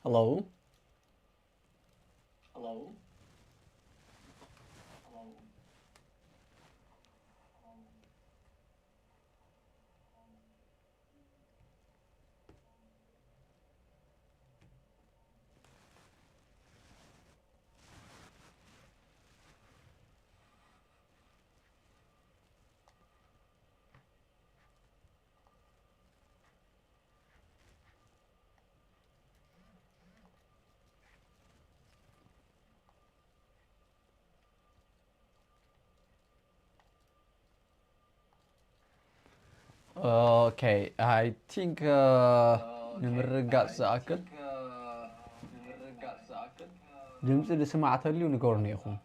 Hello? Okay, I think, uh, ንምርጋጽ ዝኣክል ድምጺ ዝስማዕ ተልዩ ንገሩኒ ኢኹም።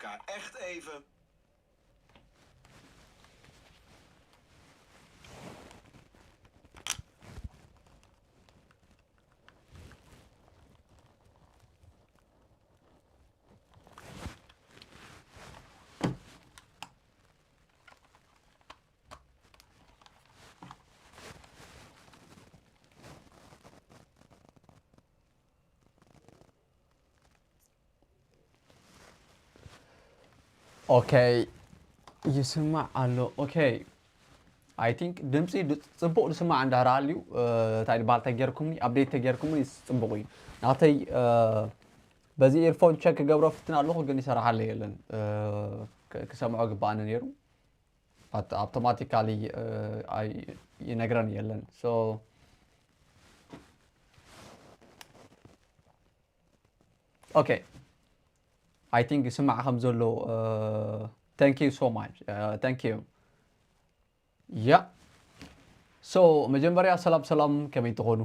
Elkaar echt even. Okay, ይስማዕ ኣሎ። Okay, I think ድምፂ ድ- ፅቡቕ ዝስማዕ እንዳሃር ኣልዩ። እንታይ ዝበሃል ተጌርኩምኒ፣ update ተጌርኩምኒ፣ ጽቡቕ እዩ። ናተይ በዚ earphone check ክገብሮ ፍትን ኣለኹ፣ ግን ይሰርሓለ የለን። ክሰምዖ ግባኣኒ ነይሩ፣ but automatically ይነግረን የለን። So okay, I think ይስማዕ ከም ዘሎ። Thank you so much. Thank you. Yeah, so መጀመርያ ሰላም ሰላም፣ ከመይ ትኾኑ?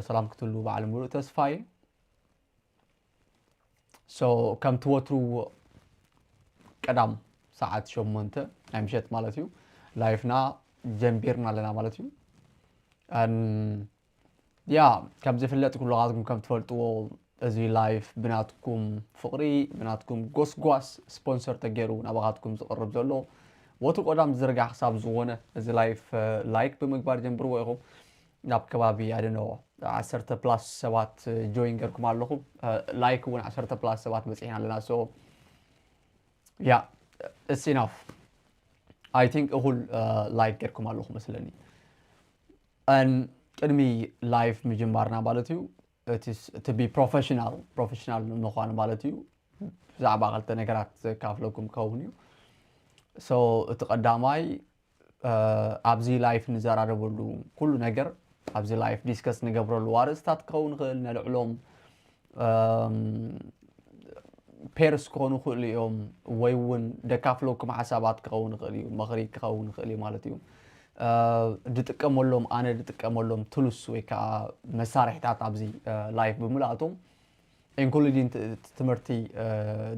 ሰላም ክትህሉ በዓል ሙሉእ ተስፋ እየ። So ከምቲ ወትሩ ቀዳም ሰዓት ሸሞንተ ናይ ምሸት ማለት እዩ፣ live ና ጀምቢርና ኣለና ማለት እዩ። ያ፣ ከም ዝፍለጥ ኩልኻትኩም ከም ትፈልጥዎ፣ እዚ live ብናትኩም ፍቕሪ፣ ብናትኩም ጎስጓስ ስፖንሰር ተገይሩ ናባኻትኩም ዝቕርብ ዘሎ፣ ወትሩ ቀዳም ዝዝርጋሕ ክሳብ ዝኾነ፣ እዚ live like ብምግባር ጀምርዎ ኢኹም። ናብ ከባቢ ኣደኖ ዓሰርተ plus ሰባት join ገርኩም ኣለኹም። Like እውን ዓሰርተ plus ሰባት በፂሕና ኣለና። So yeah, it's enough. I think እኹል like ገርኩም ኣለኹም መስለኒ። And ቅድሚ live ምጅማርና ማለት እዩ፣ እቲ to be professional፣ professional ንምዃን ማለት እዩ፣ ብዛዕባ ክልተ ነገራት ዘካፍለኩም ክኸውን እዩ። So እቲ ቀዳማይ ኣብዚ live ንዘራረበሉ ኩሉ ነገር፣ ኣብዚ live discuss ንገብረሉ ኣርእስታት ክኸውን ይኽእል፣ ነልዕሎም pairs ክኾኑ ይኽእሉ እዮም፣ ወይ እውን ደካፍለኩም ሓሳባት ክኸውን ይኽእል እዩ፣ ምኽሪ ክኸውን ይኽእል እዩ ማለት እዩ። ድጥቀመሎም፣ ኣነ ድጥቀመሎም tools ወይ ከዓ መሳርሕታት ኣብዚ live ብምልኣቶም፣ including ትምህርቲ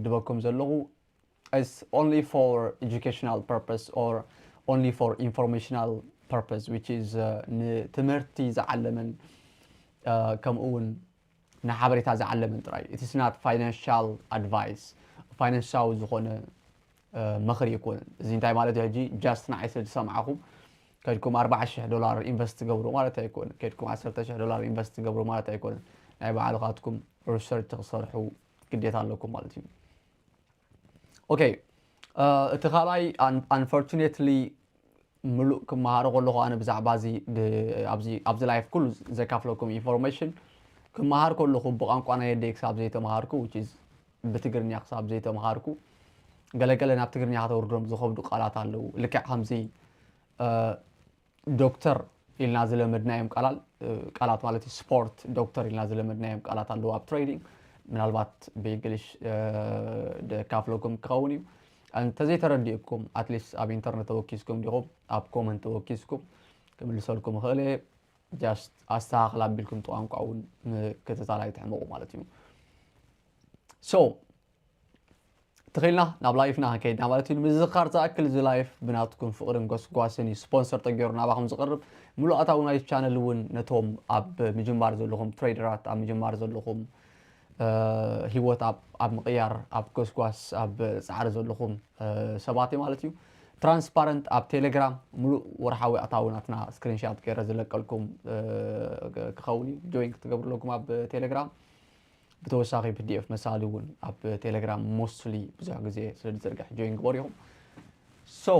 ድበኩም ዘለኹ is only for educational purpose or only for informational purpose, which is ንትምህርቲ ዝዓለመን ከምኡ እውን ንሓበሬታ ዝዓለመን ጥራይ። It is not financial advice፣ ፋይናንሳዊ ዝኾነ ምኽሪ ኣይኮነን። እዚ እንታይ ማለት እዩ? ሕጂ just ንዓይ ስለ ዝሰማዕኹም ከድኩም ኣርባዓ ሽሕ ዶላር invest ትገብሩ ማለት ኣይኮነን። ከድኩም ዓሰርተ ሽሕ ዶላር invest ትገብሩ ማለት ኣይኮነን። ናይ ባዕልኻትኩም research ክሰርሑ ግዴታ ኣለኩም ማለት እዩ። Okay, እቲ ካልኣይ unfortunately ምሉእ ክመሃሮ ከለኹ ኣነ ብዛዕባ እዚ ኣብዚ live ኩሉ ዘካፍለኩም information ክመሃር ከለኹ ብቋንቋ ናይ ኣደይ ክሳብ ዘይተምሃርኩ፣ which is ብትግርኛ ክሳብ ዘይተምሃርኩ፣ ገለገለ ናብ ትግርኛ ከተውርዶም ዝኸብዱ ቃላት ኣለዉ። ልክዕ ከምዚ ዶክተር ኢልና ዝለመድናዮም ቃላት ማለት እዩ። ስፖርት ዶክተር ኢልና ዝለመድናዮም ቃላት ኣለዉ ኣብ ትሬዲንግ። ምናልባት ብእንግሊሽ ደካፍለኩም ክኸውን እዩ። እንተዘይተረዲእኩም ኣትሊስት ኣብ ኢንተርነት ተወኪስኩም ዲኹም ኣብ ኮመንት ተወኪስኩም ክምልሰልኩም ይኽእል እየ። ጃስት ኣስተኻኽል ኣቢልኩም ቋንቋ እውን ምክትታል ኣይትሕመቑ ማለት እዩ። ሶ ትኽልና ናብ ላይፍና ክንከይድና ማለት እዩ። ንምዝኻር ዝኣክል እዚ ላይፍ ብናትኩም ፍቕርን ጎስጓስን እዩ ስፖንሰር ተገይሩ ናባኹም ዝቐርብ። ምሉእ ኣታዊ ናይ ቻነል እውን ነቶም ኣብ ምጅማር ዘለኹም ትሬደራት፣ ኣብ ምጅማር ዘለኹም ህይወት ኣብ ምቕያር፣ ኣብ ጎስጓስ ኣብ ፃዕሪ ዘለኹም ሰባት እዩ ማለት እዩ። ትራንስፓረንት ኣብ ቴሌግራም ምሉእ ወርሓዊ ኣታዊ ናትና ስክሪንሻት ገይረ ዝለቀልኩም ክኸውን እዩ። ጆይን ክትገብሩ ኣለኩም ኣብ ቴሌግራም። ብተወሳኺ ፒዲኤፍ መሳሊ እውን ኣብ ቴሌግራም ሞስትሊ ብዙሕ ግዜ ስለ ዝዝርግሕ ጆይን ግበሩ ኢኹም። ሶ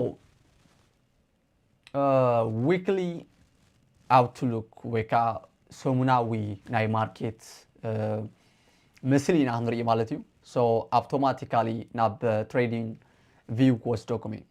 ዊክሊ ኣውትሉክ ወይ ከዓ ሰሙናዊ ናይ ማርኬት ምስሊ ኢና ክንርኢ ማለት እዩ። ሶ ኣውቶማቲካሊ ናብ ትሬዲንግ ቪው ክወስደኩም እዩ።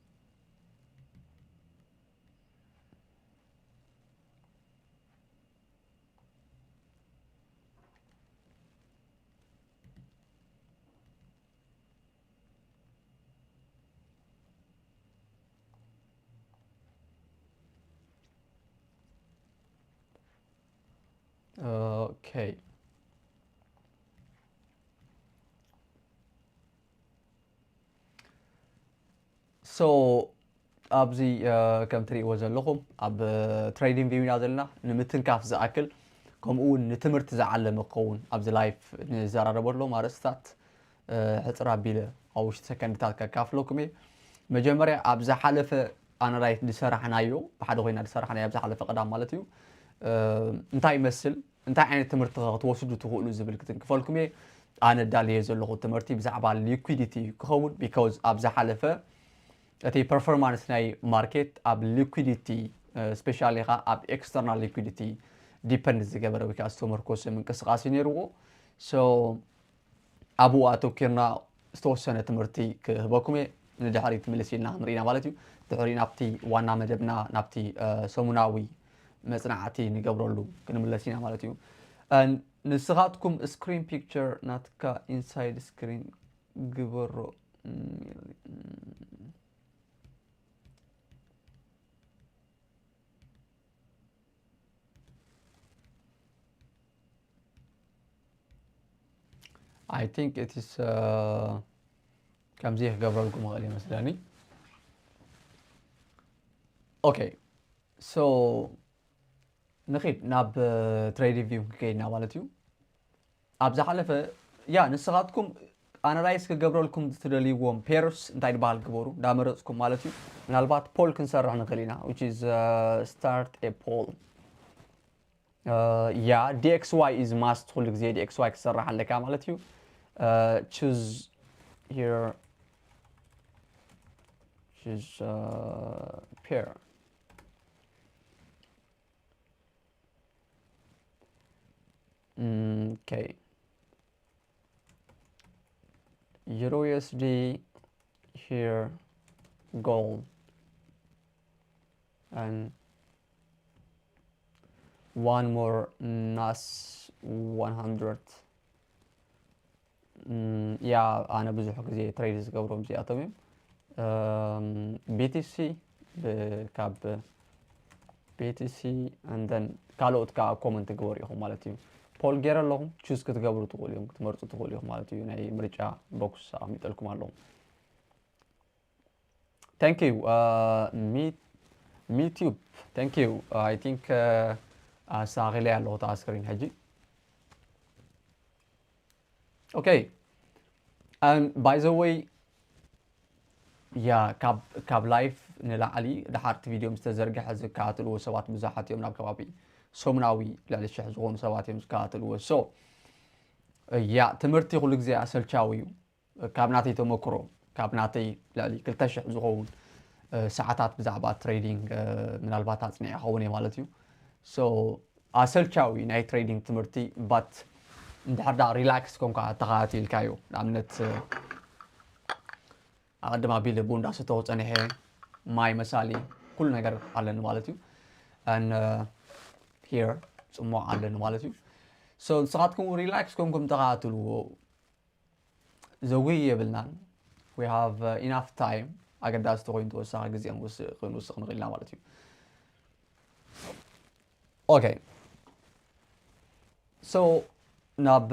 Okay. So ኣብዚ ከም ትሪእዎ ዘለኹም ኣብ ትሬዲንግ ቪው ኢና ዘለና። ንምትንካፍ ዝኣክል ከምኡ እውን ንትምህርቲ ዝዓለመ ክኸውን ኣብዚ ላይፍ ንዘራረበሎም ኣርእስታት ሕፅር ኣቢለ ኣብ ውሽጢ ሰከንድታት ከካፍለኩም እየ። መጀመርያ ኣብ ዝሓለፈ ኣናላይዝ ዝሰራሕናዮ፣ ብሓደ ኮይና ዝሰራሕናዮ ኣብ ዝሓለፈ ቀዳም ማለት እዩ እንታይ ይመስል፣ እንታይ ዓይነት ትምህርቲ ክትወስዱ ትኽእሉ ዝብል ክትንክፈልኩም እየ። ኣነ ዳልየ ዘለኹ ትምህርቲ ብዛዕባ ሊኩዲቲ ክኸውን፣ ቢካውዝ ኣብ ዝሓለፈ እቲ ፐርፎርማንስ ናይ ማርኬት ኣብ ሊኩዲቲ ስፔሻሊ ኻ ኣብ ኤክስተርናል ሊኩዲቲ ዲፐንድ ዝገበረ ወይ ከዓ ዝተመርኮሰ ምንቅስቃስ እዩ ነይርዎ። ሶ ኣብኡ ኣተኪርና ዝተወሰነ ትምህርቲ ክህበኩም እየ። ንድሕሪት ምልስ ኢልና ክንርኢና ማለት እዩ። ድሕሪ ናብቲ ዋና መደብና ናብቲ ሰሙናዊ መፅናዕቲ ንገብረሉ ክንምለስ ኢና ማለት እዩ። ንስኻትኩም ስክሪን ፒክቸር ናትካ ኢንሳይድ ስክሪን ግበሮ። I think it is ከምዚ ክገብረልኩም ይኽእል ይመስለኒ። Okay, so ንኺድ ናብ ትሬዲንግ ቪው ክከይድና ማለት እዩ። ኣብ ዝሓለፈ ያ ንስኻትኩም ኣናላይዝ ክገብረልኩም ትደልይዎም ፔርስ እንታይ ዝበሃል ግበሩ እንዳመረፅኩም ማለት እዩ። ምናልባት ፖል ክንሰርሕ ንኽእል ኢና which is start a poll. ያ ዲኤክስዋይ is must። ኩሉ ግዜ ዲኤክስዋይ ክሰራሕ ኣለካ ማለት እዩ። Choose here, choose pair. Okay. Euro U S D here, gold, and one more nas one hundred. ያ ኣነ ብዙሕ ግዜ ትሬድ ዝገብሮም እዚኣቶም እዮም። ቢቲሲ ካብ ቢቲሲ and then ካልኦት ከዓ ኮመንት ግበሩ ኢኹም ማለት እዩ። ፖል ገይረ ኣለኹም ቹዝ ክትገብሩ ትኽእሉ እዮም ክትመርፁ ትኽእሉ ኢኹም ማለት እዩ። ናይ ምርጫ ቦክስ ኣቐሚጠልኩም ኣለኹም። Thank you ሚቲዩብ thank you. I think ኣስተኻኺለ ኣለኹ እታ ስክሪን ሕጂ። Okay, by the way ያ ካብ ላይፍ ንላዕሊ ድሓርቲ ቪድዮ ምስ ተዘርግሐ ዝከታተልዎ ሰባት ብዙሓት እዮም። ናብ ከባቢ ሰሙናዊ ልዕሊ ሽሕ ዝኾኑ ሰባት እዮም ዝከታተልዎ። So ያ ትምህርቲ ኩሉ ግዜ ኣሰልቻዊ እዩ። ካብ ናተይ ተመክሮ ካብ ናተይ ልዕሊ ክልተ ሽሕ ዝኸውን ሰዓታት ብዛዕባ ትሬዲንግ ምናልባት ኣፅኒዐ ኸውን እየ ማለት እዩ። So ኣሰልቻዊ ናይ ትሬዲንግ ትምህርቲ but እንድሕር ዳ ሪላክስ ኮንካ ተኸታቲልካዮ ንኣብነት ኣቐድም ኣቢለ ቡን እንዳሰተኹ ፀኒሐ ማይ መሳሊ ኩሉ ነገር ኣለኒ ማለት እዩ። and uh, here ጽሙቕ ኣለኒ ማለት እዩ። So ንስኻትኩም relax ኮንኩም ተኸታተልዎ። ዘጉይ የብልናን። We have uh, enough time። ኣገዳሲ ተኮይኑ ተወሳኺ ግዜ ክንወስድ ክንወስድ ንኽእል ኢና ማለት እዩ። Okay, so ናብ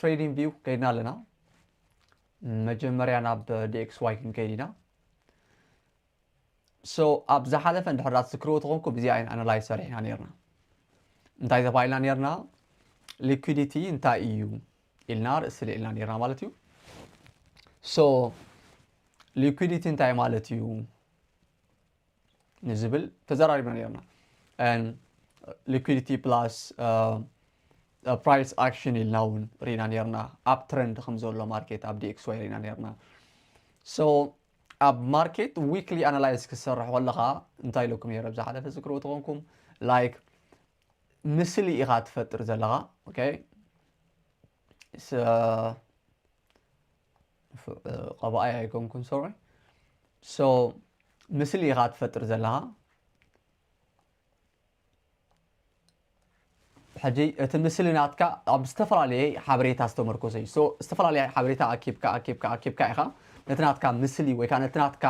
trading view ከይድና ኣለና። መጀመርያ ናብ DXY ክንከይድ ኢና። So ኣብ ዝሓለፈ እንድሕር ትዝክርዎ ተኾንኩም ብዚኣ ኢና analyze ሰሪሕና ነርና። እንታይ ተባሂልና ነርና? Liquidity እንታይ እዩ ኢልና ርእሲ ልዒልና ነርና ማለት እዩ። So liquidity እንታይ ማለት እዩ ንዝብል ተዘራሪብና ነርና። And liquidity plus uh, uh, price action ኢልና እውን ርኢና ነርና። Uptrend ከም ዘሎ ማርኬት ኣብ DXY ርኢና ነርና። So ኣብ market weekly analyze ክትሰርሕ ከለኻ እንታይ ኢለኩም ነይረ? ብዝሓለፈ ዝክርዎ ተኾንኩም like ምስሊ ኢኻ ትፈጥር ዘለኻ። Okay, ቀባኣይ ኣይኮንኩን፣ sorry። So ምስሊ ኢኻ ትፈጥር ዘለኻ። ሕጂ እቲ ምስሊ ናትካ ኣብ ዝተፈላለየ ሓበሬታ ዝተመርኮሰ እዩ። So ዝተፈላለየ ሓበሬታ ኣኪብካ ኣኪብካ ኣኪብካ ኢኻ ነቲ ናትካ ምስሊ ወይ ከዓ ነቲ ናትካ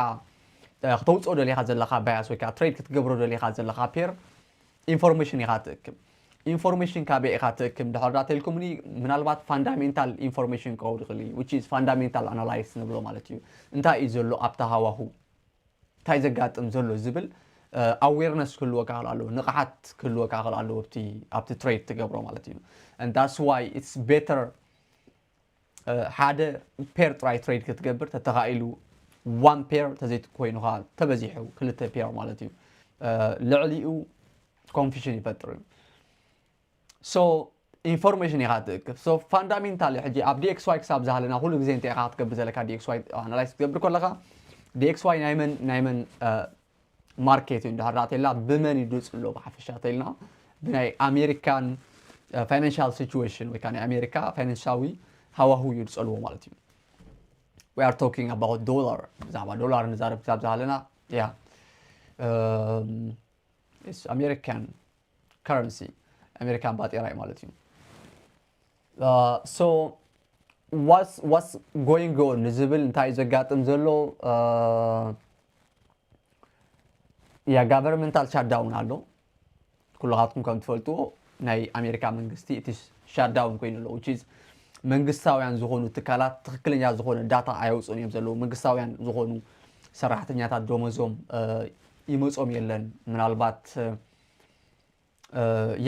እ፣ ክተውፅኦ ደሊኻ ዘለኻ bias ወይ ከዓ trade ክትገብሮ ደሊኻ ዘለኻ pair information ኢኻ ትእክብ። Information ካበይ ኢኻ ትእክብ እንድሕር ዳ ተልኩምኒ፣ ምናልባት fundamental information ክኸውን ይኽእል እዩ፣ which is fundamental analysis ንብሎ ማለት እዩ። እንታይ እዩ ዘሎ ኣብቲ ሃዋሁ፣ እንታይ ዘጋጥም ዘሎ ዝብል awareness ክህልወካ ክእል ኣለዎ፣ ንቕሓት ክህልወካ ክእል ኣለዎ ኣብቲ trade ትገብሮ ማለት እዩ። And that's why it's better ሓደ pair ጥራይ trade ክትገብር ተተኻኢሉ፣ one pair ተዘይትኮይኑ ከዓ ተበዚሑ ክልተ pair ማለት እዩ። ልዕሊኡ confusion ይፈጥር እዩ። So information ኢኻ ትእክብ። So fundamental ሕጂ ኣብ DXY ክሳብ ዝሃለና ኩሉ ግዜ እንታይ ኢኻ ክትገብር ዘለካ? DXY analyze ክትገብር ከለኻ DXY ናይ መን ናይ መን market እዩ እንድሕር ዳ ተልና ብመን እዩ ድፅሎ ብሓፈሻ ተልና ብናይ ኣሜሪካን financial situation ወይ ከዓ ናይ ኣሜሪካ ፋይናንሳዊ ሃዋሁ እዩ ድፀልዎ ማለት እዩ። We are talking about dollar፣ ብዛዕባ ዶላር ንዛረብ ክሳብ ዝሃለና ያ ኣሜሪካን currency ኣሜሪካን ባጤራ እዩ ማለት እዩ። So what's what's going on ንዝብል እንታይ እዩ ዘጋጥም ዘሎ? ያ governmental shutdown ኣሎ። ኩልኻትኩም ከም ትፈልጥዎ ናይ ኣሜሪካ መንግስቲ እቲ shutdown ኮይኑ ኣሎ፣ which is መንግስታውያን ዝኾኑ ትካላት ትኽክለኛ ዝኾነ ዳታ ኣየውፅኡን እዮም ዘለዉ። መንግስታውያን ዝኾኑ ሰራሕተኛታት ደሞዞም ይመፆም የለን። ምናልባት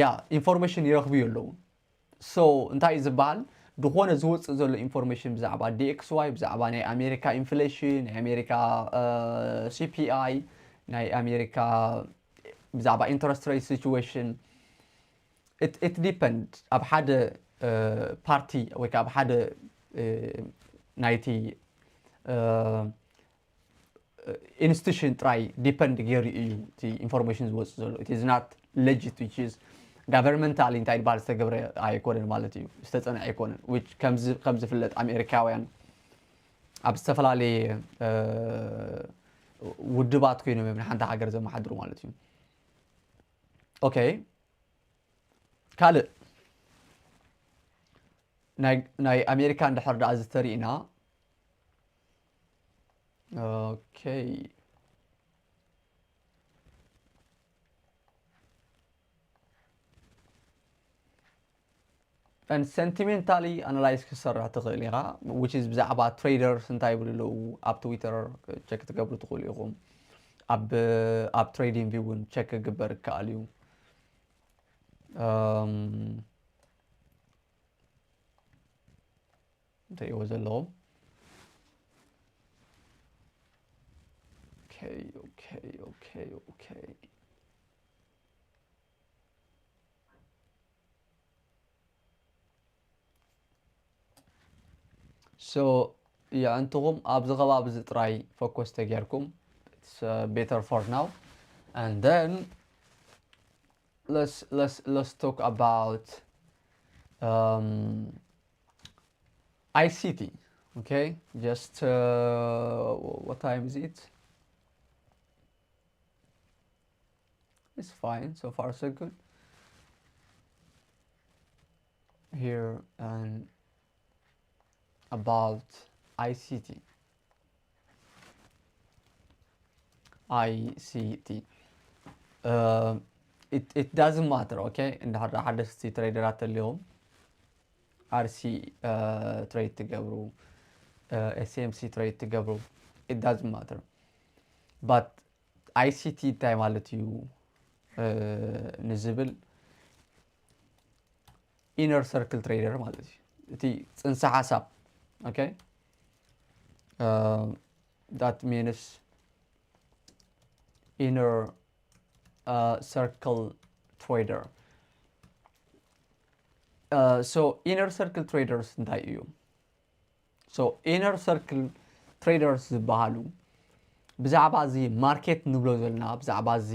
ያ information ይረኽቡ ኣለዉ። So እንታይ እዩ ዝበሃል? ዝኾነ ዝወፅእ ዘሎ information ብዛዕባ DXY፣ ብዛዕባ ናይ ኣሜሪካ inflation፣ ናይ ኣሜሪካ CPI፣ ናይ ኣሜሪካ ብዛዕባ interest rate situation it depend ኣብ ሓደ ፓርቲ ወይ ከዓ ኣብ ሓደ ናይቲ institution ጥራይ depend ገይሩ እዩ እቲ information ዝወፅእ ዘሎ። It is not legit, which is governmental እንታይ ዝበሃል ዝተገብረ ኣይኮነን ማለት እዩ፣ ዝተፀንዐ ኣይኮነን። Which ከም ዝፍለጥ ኣሜሪካውያን ኣብ ዝተፈላለየ ውድባት ኮይኖም እዮም ንሓንቲ ሃገር ዘመሓድሩ ማለት እዩ። Okay፣ ካልእ ናይ ኣሜሪካ እንድሕር ደኣ ዝተሪእና፣ okay፣ and sentimentally analyze ክትሰርሕ ትኽእል ኢኻ፣ which is ብዛዕባ traders እንታይ ይብሉ ኣለዉ ኣብ Twitter check ትገብሩ ትኽእሉ ኢኹም። ኣብ ኣብ trading view እውን check ክግበር ይከኣል እዩ። እንተይዎ ዘለዎም okay okay okay okay so የዕንትኹም ኣብዚ ከባቢ እዚ ጥራይ focus ተጌርኩም it's better for now and then let's let's let's talk about um, I C T. Okay, just uh, what time is it? it's fine, so far so good. Here and about I C T. I C T. Uh, it, it doesn't matter, okay? እንድሕር ሓደስቲ ትሬደራት ተልዮም R C trade ትገብሩ፣ S M C trade ትገብሩ, it doesn't matter. But I C T እንታይ ማለት እዩ ንዝብል inner circle trader ማለት እዩ። እቲ ጽንሰ ሓሳብ፣ okay? That means inner circle trader. So inner circle traders እንታይ እዩ? So inner circle traders ዝበሃሉ ብዛዕባ እዚ ማርኬት ንብሎ ዘለና፣ ብዛዕባ እዚ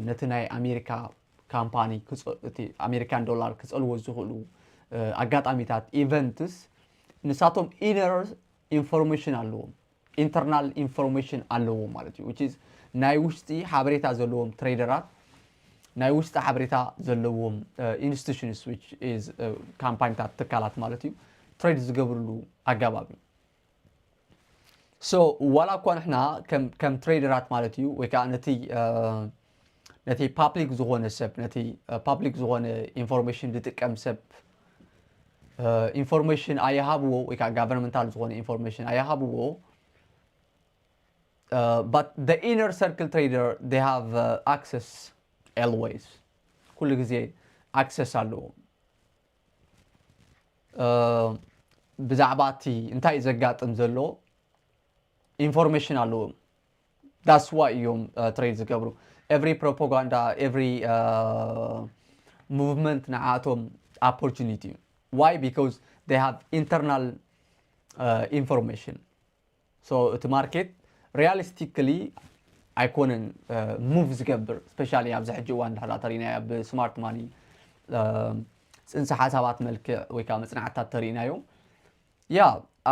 ነቲ ናይ ኣሜሪካ ካምፓኒ፣ እቲ ኣሜሪካን ዶላር ክጸልዎ ዝኽእሉ ኣጋጣሚታት፣ events፣ ንሳቶም inner information ኣለዎም፣ internal information ኣለዎም ማለት እዩ። Which is ናይ ውሽጢ ሓበሬታ ዘለዎም ትሬደራት፣ ናይ ውሽጢ ሓበሬታ ዘለዎም institutions፣ which is ካምፓኒታት፣ ትካላት ማለት እዩ፣ ትሬድ ዝገብርሉ ኣገባብ እዩ። So ዋላ እኳ ንሕና ከም ትሬደራት ማለት እዩ፣ ወይ ከዓ ነቲ ነቲ ፓብሊክ ዝኾነ ሰብ፣ ነቲ ፓብሊክ ዝኾነ ኢንፎርሜሽን ዝጥቀም ሰብ ኢንፎርሜሽን ኣየሃብዎ፣ ወይ ከዓ ጋቨርንመንታል ዝኾነ ኢንፎርሜሽን ኣየሃብዎ። But the inner circle trader, they have access always. ኩሉ ግዜ ኣክሰስ ኣለዎም። ብዛዕባ እቲ እንታይ ዘጋጥም ዘሎ ኢንፎርሜሽን ኣለዎም። That's why እዮም ትሬድ ዝገብሩ። Every ፕሮፓጋንዳ፣ every movement ንዓቶም ኦፖርቹኒቲ እዩ። Why? Because they have internal information. So እቲ ማርኬት ሪያሊስቲክሊ ኣይኮነን ሙቭ ዝገብር፣ ስፔሻሊ ኣብዚ ሕጂ እዋን እንድሕር ተሪእናዮ ብስማርት ማኒ ጽንሰ ሓሳባት መልክዕ ወይ ከዓ መጽናዕትታት ተሪእናዮ። ያ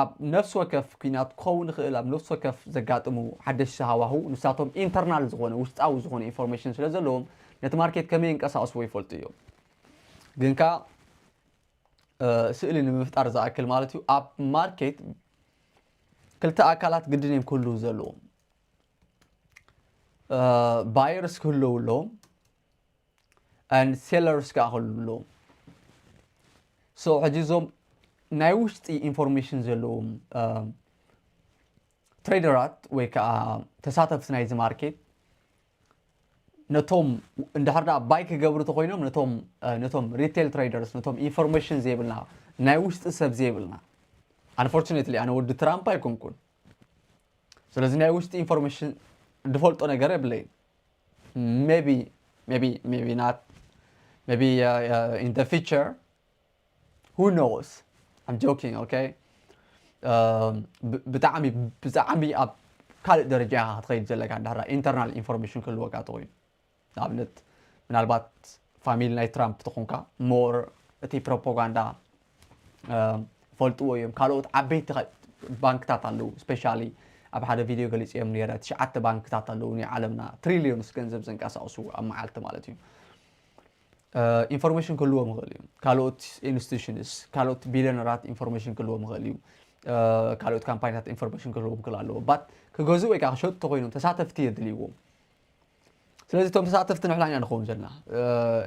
ኣብ ነፍሲ ወከፍ ኲናት ክኸውን ይኽእል፣ ኣብ ነፍሲ ወከፍ ዘጋጥሙ ሓደሽቲ ሃዋህው ንሳቶም ኢንተርናል ዝኾነ ውሽጣዊ ዝኾነ ኢንፎርሜሽን ስለ ዘለዎም ነቲ ማርኬት ከመይ የንቀሳቕስዎ ይፈልጡ እዮም። ግን ከኣ ስእሊ ንምፍጣር ዝኣክል ማለት እዩ፣ ኣብ ማርኬት ክልተ ኣካላት ግድን እዮም ክህልዉ ዘለዎም። ባየርስ ክህልዉ ኣለዎም፣ ሴለርስ ከዓ ክህልዉ ኣለዎም። ሶ ሕጂ እዞም ናይ ውሽጢ ኢንፎርሜሽን ዘለዎም ትሬደራት ወይ ከዓ ተሳተፍቲ ናይዚ ማርኬት ነቶም እንድሕር ደኣ ባይ ክገብሩ ተኮይኖም ነቶም ነቶም ሪቴል ትሬደርስ፣ ነቶም ኢንፎርሜሽን ዘይብልና፣ ናይ ውሽጢ ሰብ ዘይብልና፣ ኣንፎርቹኔትሊ ኣነ ወዲ ትራምፕ ኣይኮንኩን። ስለዚ ናይ ውሽጢ ኢንፎርሜሽን ዝፈልጦ ነገር የብለይን። Maybe, maybe, maybe not, maybe in the future, who knows? I'm joking, okay? ብጣዕሚ ብጣዕሚ ኣብ ካልእ ደረጃ ኢኻ ክትኸይድ ዘለካ እንድሕር ኢንተርናል ኢንፎርሜሽን ክህልወካ ተኮይኑ፣ ንኣብነት ምናልባት ፋሚሊ ናይ ትራምፕ ተኾንካ ሞር እቲ ፕሮፓጋንዳ ፈልጥዎ እዮም። ካልኦት ዓበይቲ ባንክታት ኣለዉ፣ ስፔሻሊ ኣብ ሓደ ቪድዮ ገሊጽ እዮም ነረ ትሽዓተ ባንክታት ኣለዉ ናይ ዓለምና ትሪሊዮንስ ገንዘብ ዘንቀሳቕሱ ኣብ መዓልቲ ማለት እዩ። ኢንፎርሜሽን ክህልዎም ይኽእል እዩ። ካልኦት ኢንስቲቱሽንስ፣ ካልኦት ቢሊዮነራት ኢንፎርሜሽን ክህልዎም ይኽእል እዩ። ካልኦት ካምፓኒታት ኢንፎርሜሽን ክህልዎም ይኽእል ኣለዎ። ባት ክገዝኡ ወይ ከዓ ክሸጡ ተኮይኖም ተሳተፍቲ የድልይዎም። ስለዚ እቶም ተሳተፍቲ ንሕና ኢና ንኸውን ዘለና።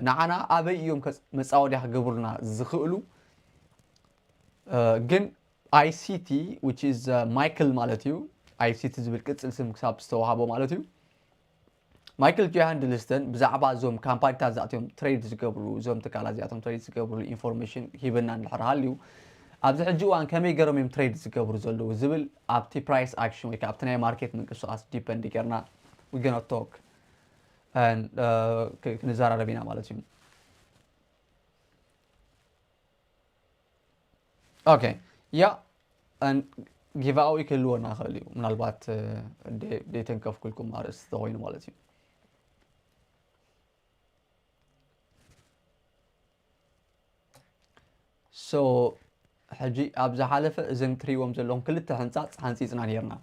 ንዓና ኣበይ እዮም መፃወድያ ክገብሩልና ዝኽእሉ? ግን I C T, which is ማይክል ማለት እዩ። I C T ዝብል ቅፅል ስም ክሳብ ዝተዋሃቦ ማለት እዩ። ማይክል ጆ ሃንድልስተን ብዛዕባ እዞም ካምፓኒታት እዚኣቶም ትሬድ ዝገብሩ፣ እዞም ትካላት እዚኣቶም ትሬድ ዝገብሩ ኢንፎርሜሽን ሂብና እንድሕር ሃልዩ፣ ኣብዚ ሕጂ እዋን ከመይ ገይሮም እዮም ትሬድ ዝገብሩ ዘለዉ ዝብል ኣብቲ ፕራይስ ኣክሽን ወይ ከዓ ኣብቲ ናይ ማርኬት ምንቅስቃስ ዲፐንድ ጌርና we gonna talk and ክንዘራረብ ኢና ማለት እዩ። ኦኬ፣ ያ ጊቫዊ ክህልወና ይኽእል እዩ። ምናልባት ደይተንከፍኩልኩም ኣርእስቲ ተኮይኑ ማለት እዩ። ሶ ሕጂ ኣብ ዝሓለፈ እዘን ትሪእዎም ዘለኹም ክልተ ሕንፃፅ ሓንፂፅና ነርና።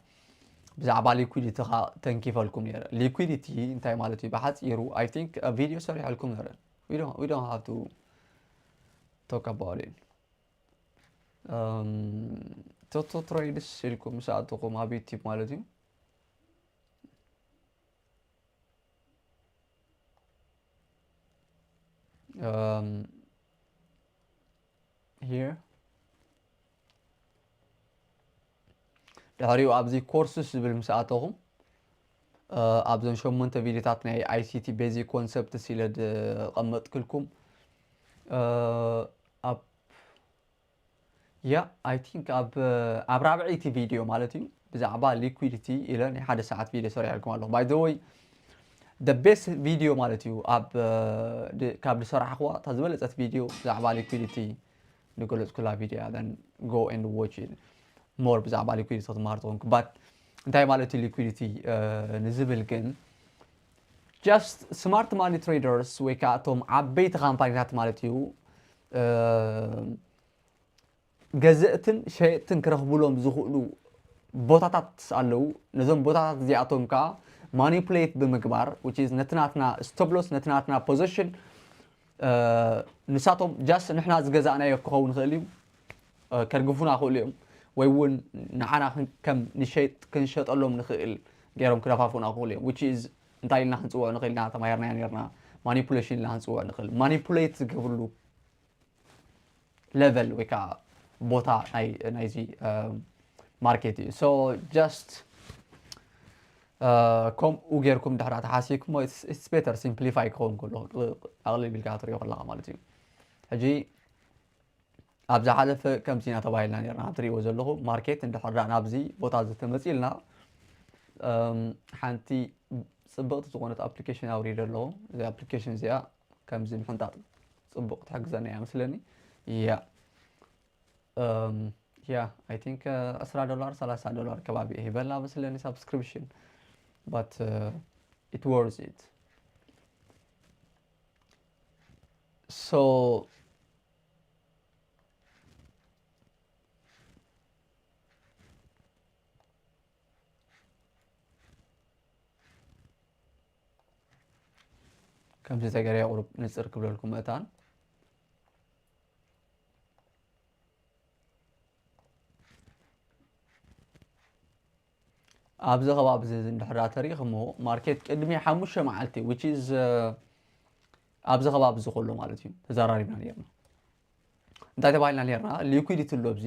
ብዛዕባ liquidity ኻ ተንኪፈልኩም ነይረ። Liquidity እንታይ ማለት እዩ ብሓፂሩ? I think video ሰሪሐልኩም ነረ። We don't, we don't have to talk about it. Um, Toto Trades ኢልኩም ምስ ኣተኹም ኣብ YouTube ማለት እዩ። Um, here ድሕሪኡ ኣብዚ courses ዝብል ምስ ኣተኹም ኣብዞን ሸሞንተ ቪዲዮታት ናይ I C T basic concepts ኢለ ዝቐመጥክልኩም ኣብ ያ I think ኣብ ኣብ ራብዐይቲ ቪዲዮ ማለት እዩ ብዛዕባ liquidity ኢለ ናይ ሓደ ሰዓት ቪዲዮ ሰሪሐልኩም ኣለኹ። By the way, the best video ማለት እዩ ኣብ ካብ ዝሰራሕኽዋ እታ ዝበለፀት ቪዲዮ ብዛዕባ liquidity ዝገለፅኩላ ቪድዮ እያ። Then go and watch it more ብዛዕባ liquidity ክትመሃር ትኾንኩ። But እንታይ ማለት እዩ liquidity ንዝብል ግን just smart money traders ወይ ከዓ እቶም ዓበይቲ ካምፓኒታት ማለት እዩ ገዘእትን ሸየጥትን ክረኽብሎም ዝኽእሉ ቦታታት ኣለዉ። ነዞም ቦታታት እዚኣቶም ከዓ manipulate ብምግባር which is ነቲ ናትና stop loss ነቲ ናትና position ንሳቶም just ንሕና ዝገዛእናዮ ክኸውን ይኽእል እዩ ከድግፉና ክእሉ እዮም ወይ እውን ንዓና ከም ንሸጥ ክንሸጠሎም ንኽእል ገይሮም ክደፋፍኡና ክኽእሉ እዮም። Which is እንታይ ኢልና ክንፅውዖ ንኽእል ኢና ተማሂርናዮ ነርና። Manipulation ኢልና ክንፅውዖ ንኽእል። Manipulate ዝገብርሉ level ወይ ከዓ ቦታ ናይዚ market እዩ። So just ከምኡ ጌርኩም ድሕራ ተሓሲብኩሞ it's better simplify ክኸውን ከሎ ኣቕልል ቢልካ ትሪኦ ከለኻ ማለት እዩ። ሕጂ ኣብ ዝሓለፈ ከምዚ ኢና ተባሂልና ነርና። ኣብ ትሪእዎ ዘለኹም market እንድሕር ዳ ናብዚ ቦታ እዚ ተመፂልና ሓንቲ ፅብቕቲ ዝኾነት application ኣውሪደ ኣለኹ። እዚ application እዚኣ ከምዚ ምሕንጣጥ ፅቡቕ ትሕግዘና እያ መስለኒ። ያ ያ I think ዕስራ ዶላር ሰላሳ ዶላር ከባቢ እየ ሂበላ መስለኒ subscription, but it worth it. So ከምዚ ተገይረ ቁሩብ ንፅር ክብለልኩም መእታን ኣብዚ ከባቢ እዚ እንድሕር ተሪእኹሞ ማርኬት ቅድሚ ሓሙሽተ መዓልቲ which is ኣብዚ ከባቢ እዚ ከሎ ማለት እዩ ተዘራሪብና ነርና። እንታይ ተባሂልና ነርና? Liquidity ኣሎ ኣብዚ።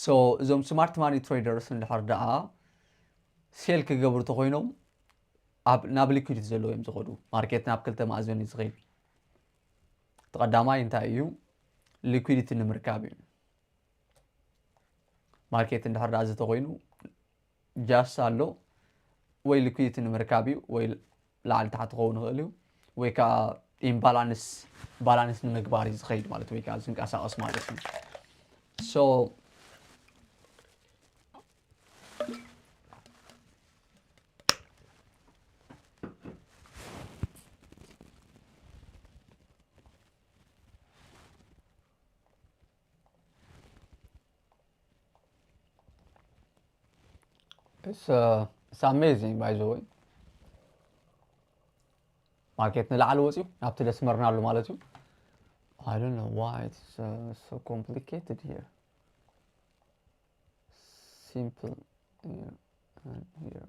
So እዞም smart money traders እንድሕር ደኣ sell ክገብሩ ተኮይኖም ኣብ ናብ liquidity ዘለዎ እዮም ዝኸዱ። ማርኬት ናብ ክልተ መኣዝን እዩ ዝኸይድ። እቲ ቀዳማይ እንታይ እዩ? Liquidity ንምርካብ እዩ። ማርኬት እንድሕር ደኣ እዚ ተኮይኑ just ኣሎ ወይ liquidity ንምርካብ እዩ ወይ ላዕሊ ታሕቲ ክኸውን ይኽእል እዩ ወይ ከዓ imbalance balance ንምግባር እዩ ዝኸይድ ማለት ወይ ከዓ ዝንቀሳቐስ ማለት እዩ። So It's, uh, it's amazing, by the way. ማርኬት ንላዕሊ ወፂኡ ናብቲ ደስመርናሉ ማለት እዩ። I don't know why it's uh, so complicated here. Simple here and here.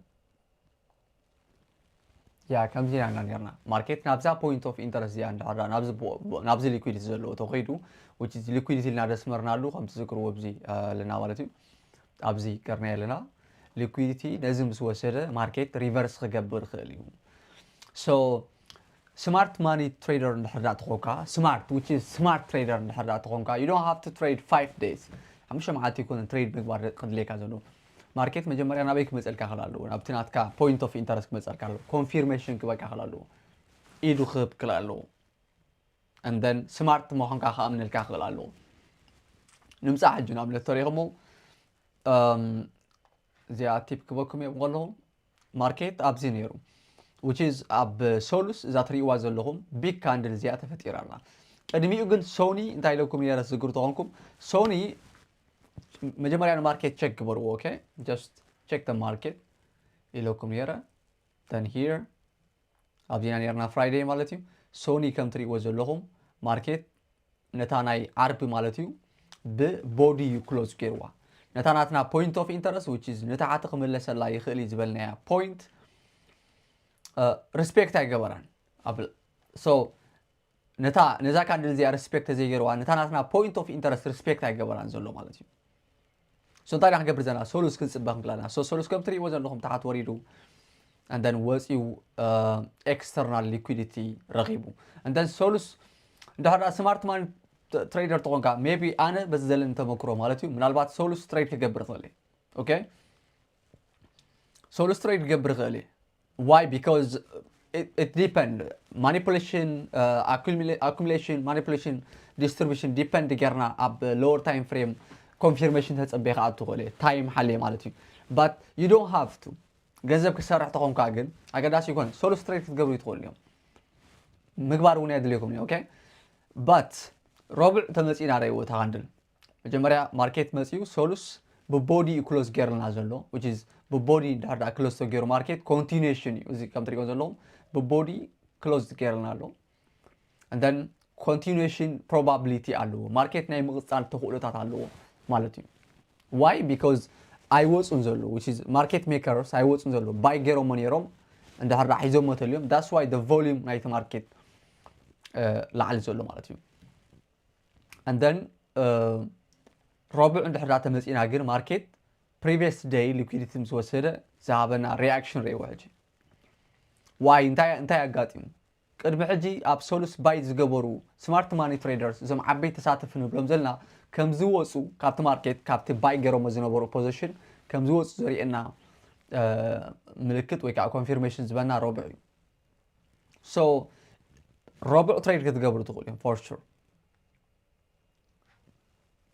ያ ከምዚ ኢና ነርና። ማርኬት ናብዛ point of interest እዚኣ እንድሕር ናብዚ ናብዚ liquidity ዘለዎ ተኸይዱ which is liquidity ኢልና ደስመርናሉ ከም ትዝክርዎ ኣብዚ ኣለና ማለት እዩ። ኣብዚ ገርና ኣለና። Liquidity ነዚ ምስ ወሰደ ማርኬት reverse ክገብር ይኽእል እዩ። So smart money trader እንድሕር ዳ ተኾንካ smart which is smart trader እንድሕር ዳ ተኾንካ you don't have to trade five days ሓሙሽተ መዓልቲ ይኮነ trade ምግባር ክድልየካ ዘሎ። ማርኬት መጀመርያ ናበይ ክመፀልካ ክእል ኣለዎ? ናብቲ ናትካ point of interest ክመፀልካ ኣለዎ። Confirmation ክበካ ክእል ኣለዎ። ኢዱ ክህብ ክእል ኣለዎ። And then smart ምዃንካ ክኣምነልካ ክእል ኣለዎ። ንምፃእ ሕጂ ንኣብነት ተሪኹሞ እዚኣ ቲፕ ክበኩም እዮም ከለኹም ማርኬት ኣብዚ ነይሩ which is ኣብ ሶሉስ እዛ ትሪእዋ ዘለኹም big candle እዚኣ ተፈጢራ ኣላ። ቅድሚኡ ግን ሶኒ እንታይ ኢለኩም ነረ ዝግሩ ተኾንኩም ሶኒ መጀመርያ ንማርኬት ቸክ ግበርዎ። Okay just check the market ኢለኩም ነይረ። Then here ኣብዚና ነርና Friday ማለት እዩ። ሶኒ ከም ትሪእዎ ዘለኹም ማርኬት ነታ ናይ ዓርቢ ማለት እዩ ብ body እዩ close ገይርዋ። ነታ ናትና point of interest which is ንታሕቲ ክምለሰላ ይኽእል እዩ ዝበልናያ point respect ኣይገበራን። So ነታ ነዛ candle እዚኣ respect ተዘይገይርዋ ነታ ናትና point of interest respect ኣይገበራን ዘሎ ማለት እዩ። So እንታይ ኢና ክንገብር ዘለና? ሰሉስ ክንፅበ ክንክለና። So ሰሉስ ከም ትሪእዎ ዘለኹም ታሓት ወሪዱ and then ወፂኡ external liquidity ረኺቡ and then ሰሉስ እንድሕር smart money trader ተኾንካ maybe ኣነ በዚ ዘለኒ ተመክሮ ማለት እዩ ምናልባት ሰሉስ trade ክገብር ይኽእል እየ። Okay ሰሉስ trade ክገብር ይኽእል እየ። Why? Because it, it depend manipulation uh, accumula- accumulation manipulation distribution depend ጌርና ኣብ lower time frame confirmation ተፀበየ ከዓ ትኽእል እየ time ሓልየ ማለት እዩ። But you don't have to ገንዘብ ክሰርሕ ተኾንካ ግን ኣገዳሲ ይኮነ ሰሉስ trade ክትገብሩ ትኽእሉ እዮም። ምግባር እውን የድልየኩም እዩ። Okay but ረቡዕ ተመፂና ረእይዎ እታ candle መጀመርያ ማርኬት መፂኡ ሰሉስ ብ body እዩ close ገይርልና ዘሎ which is ብ body እንድሕር ደኣ close ተገይሩ ማርኬት continuation እዩ። እዚ ከም ትሪእዎ ዘለኹም ብ body close ገይርልና ኣሎ። And then continuation probability ኣለዎ። ማርኬት ናይ ምቕፃል ተኽእሎታት ኣለዎ ማለት እዩ። Why? Because ኣይወፁን ዘሎ which is market makers ኣይወፁን ዘሎ buy ገይሮሞ ነይሮም እንድሕር ደኣ ሒዞሞ ተልዮም that's why the volume ናይቲ ማርኬት ላዕሊ ዘሎ ማለት እዩ። And then ረቡዕ እንድሕር ደኣ ተመፂና ግን ማርኬት previous day liquidity ምስ ወሰደ ዝሃበና reaction ርእይዎ ሕጂ። Why እንታይ እንታይ ኣጋጢሙ? ቅድሚ ሕጂ ኣብ ሰሉስ buy ዝገበሩ smart money traders እዞም ዓበይቲ ተሳተፍቲ ንብሎም ዘለና ከም ዝወፁ ካብቲ ማርኬት ካብቲ buy ገይሮሞ ዝነበሩ position ከም ዝወፁ ዘርእየና ምልክት ወይ ከዓ confirmation ዝበና ረቡዕ እዩ። So ረቡዕ trade ክትገብሩ ትኽእሉ እዮም for sure።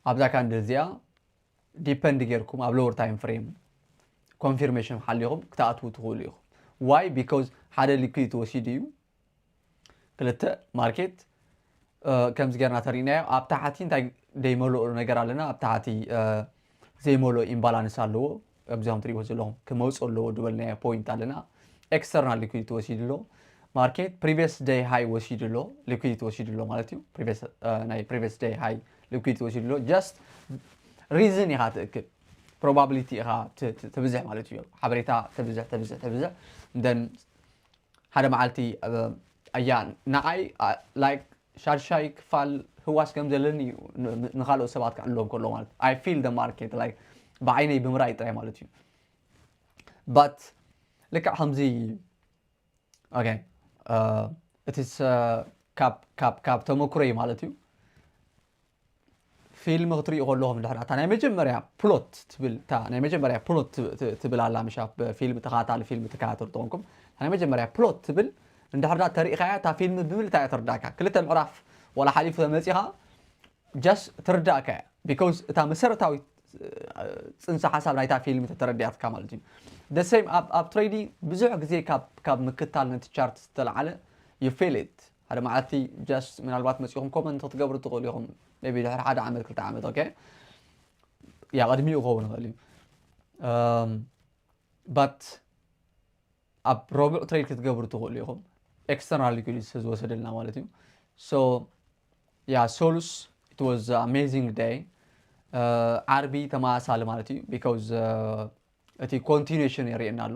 ኣብዛ candle እዚኣ depend ጌርኩም ኣብ lower time frame confirmation ሓሊኹም ክትኣትዉ ትኽእሉ ኢኹም። Why? Because ሓደ liquidity ወሲዱ እዩ። ክልተ ማርኬት ከምዚ ጌርና ተሪእናዮ ኣብ ታሕቲ እንታይ ዘይመልኦ ነገር ኣለና ኣብ ታሕቲ ዘይመልኦ imbalance ኣለዎ። ኣብዚኦም ትሪእዎ ዘለኹም ክመውፅ ኣለዎ ዝበልናዮ point ኣለና። External liquidity ወሲዱ ኣሎ ማርኬት previous day high ወሲዱ ኣሎ liquidity ወሲዱ ኣሎ ማለት እዩ። ናይ previous day high liquidity ወሲዱ ኣሎ just reason ኢኻ ትእክብ probability ኢኻ ትብዝሕ ማለት እዩ። ሓበሬታ ተብዝሕ ተብዝሕ ተብዝሕ then ሓደ መዓልቲ ኣያ ንዓይ like ሻድሻይ ክፋል ህዋስ ከም ዘለኒ እዩ ንኻልኦት ሰባት ክዕሎም ከሎ ማለት I feel the market like ብዓይነይ ብምርኣይ ጥራይ ማለት እዩ። But ልክዕ ከምዚ okay እቲ ካብ ካብ ካብ ተመክሮይ ማለት እዩ። ፊልም ክትሪኡ ከለኹም እንድሕር እታ ናይ መጀመርያ plot ትብል እታ ናይ መጀመርያ plot ትብል ኣላ ምሻ ፊልም ተኸታታሊ ፊልም ትከታተሉ ተኾንኩም እታ ናይ መጀመርያ plot ትብል እንድሕር ዳ ተሪእኻያ እታ ፊልም ብምልታ እያ ትርዳእካ ክልተ ምዕራፍ ዋላ ሓሊፉ ተመፂኻ just ትርዳእካ እያ because እታ መሰረታዊት ፅንሰ ሓሳብ ናይታ ፊልም ተተረዲኣትካ ማለት እዩ። The same ኣብ trading ብዙሕ ግዜ ካብ ምክታል ነቲ chart ዝተለዓለ you feel it ሓደ መዓልቲ just ምናልባት መፂኹም comment ክትገብሩ ትኽእሉ ኢኹም maybe ድሕሪ ሓደ ዓመት ክልተ ዓመት okay ያ ቅድሚኡ ክኸውን ይኽእል እዩ but ኣብ ረቡዕ trade ክትገብሩ ትኽእሉ ኢኹም external liquidity ዝወሰደልና ማለት እዩ። So yeah ሰሉስ it was amazing day ዓርቢ ተመሳሳሊ ማለት እዩ because እቲ continuation የርእየና ኣሎ።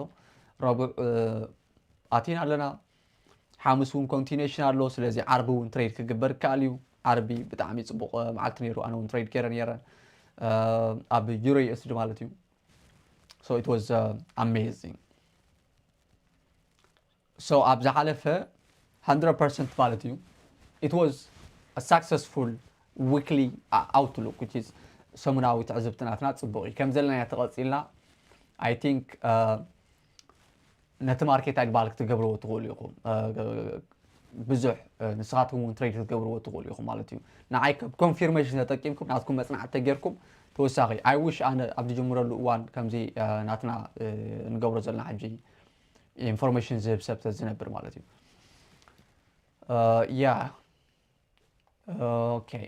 ረቡዕ ኣቲና ኣለና ሓሙስ እውን continuation ኣሎ። ስለዚ ዓርቢ እውን trade ክግበር ይከኣል እዩ። ዓርቢ ብጣዕሚ ፅቡቕ መዓልቲ ነይሩ ኣነ እውን trade ገይረ ነይረ ኣብ euro USD ማለት እዩ። So it was amazing so ኣብ ዝሓለፈ hundred percent ማለት እዩ it was successful weekly outlook which is ሰሙናዊ ትዕዝብቲ ናትና ፅቡቕ እዩ ከም ዘለናዮ ተቐፂልና I think ነቲ ማርኬት ኣግባል ክትገብርዎ ትኽእሉ ኢኹም ብዙሕ ንስኻትኩም እውን trade ክትገብርዎ ትኽእሉ ኢኹም ማለት እዩ። ንዓይ confirmation ተጠቂምኩም ናትኩም መፅናዕቲ ተጌርኩም ተወሳኺ I wish ኣነ ኣብ ዝጅምረሉ እዋን ከምዚ ናትና ንገብሮ ዘለና ሕጂ information ዝህብ ሰብ ተዝነብር ማለት እዩ። Yeah okay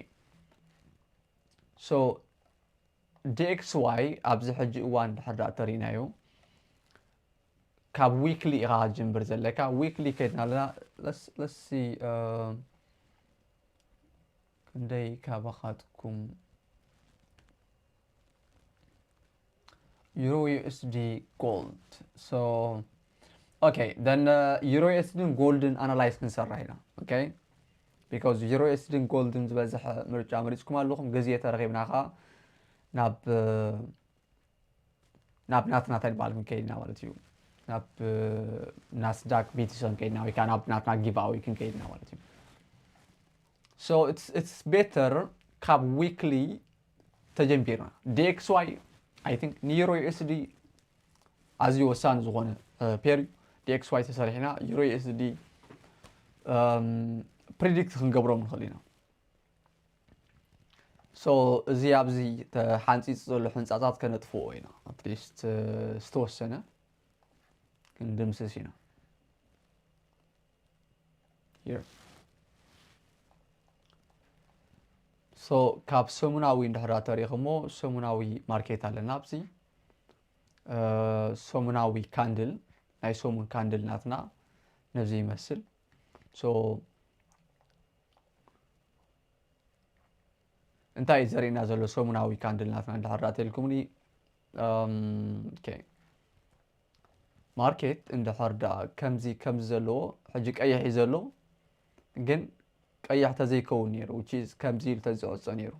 so D X Y ኣብዚ ሕጂ እዋን ድሕር ዳኣ ተሪእናዮ ካብ weekly ኢኻ ጅምብር ዘለካ። Weekly ከይድና ኣለና። Let's see ክንደይ ካባኻትኩም Euro U S D Gold. So okay, then Euro U S D ን Gold ን analyze ክንሰርሕ ኢና። Okay, because Euro U S D ን Gold ን ዝበዝሕ ምርጫ መሪጽኩም ኣለኹም። ግዜ ተረኺብና ኸኣ ናብ ናብ ናትና እንታይ ዝበሃል ክንከይድና ማለት እዩ። ናብ ናስዳክ ቢቲሰን ከይድና ወይ ከዓ ናብ ናትና ጊቭኣወይ ክንከይድና ማለት እዩ። So it's better ካብ weekly ተጀምቢርና። D X Y I think ን Euro U S D ኣዝዩ ወሳኒ ዝኾነ pair እዩ። D X Y ተሰሪሕና Euro U S D predict ክንገብሮም ንኽእል ኢና። So እዚ ኣብዚ ተሓንፂፁ ዘሎ ሕንፃታት ከነጥፍኦ ኢና። At least ዝተወሰነ ክንድምስስ ኢና። Here. So ካብ ሰሙናዊ እንድሕራ ተሪእኹሞ ሰሙናዊ ማርኬት ኣለና ኣብዚ ሰሙናዊ ካንድል ናይ ሰሙን ካንድል ናትና ነዚ ይመስል። So እንታይ እዩ ዘርእና ዘሎ ሰሙናዊ ካንድል ናትና እንድሕር ዳኣ ተልኩምኒ ማርኬት እንድሕር ዳኣ ከምዚ ከምዚ ዘለዎ ሕጂ ቀይሕ እዩ ዘሎ ግን ቀይሕ ተዘይከውን ነይሩ which is ከምዚ ኢሉ ተዝዕፆ ነይሩ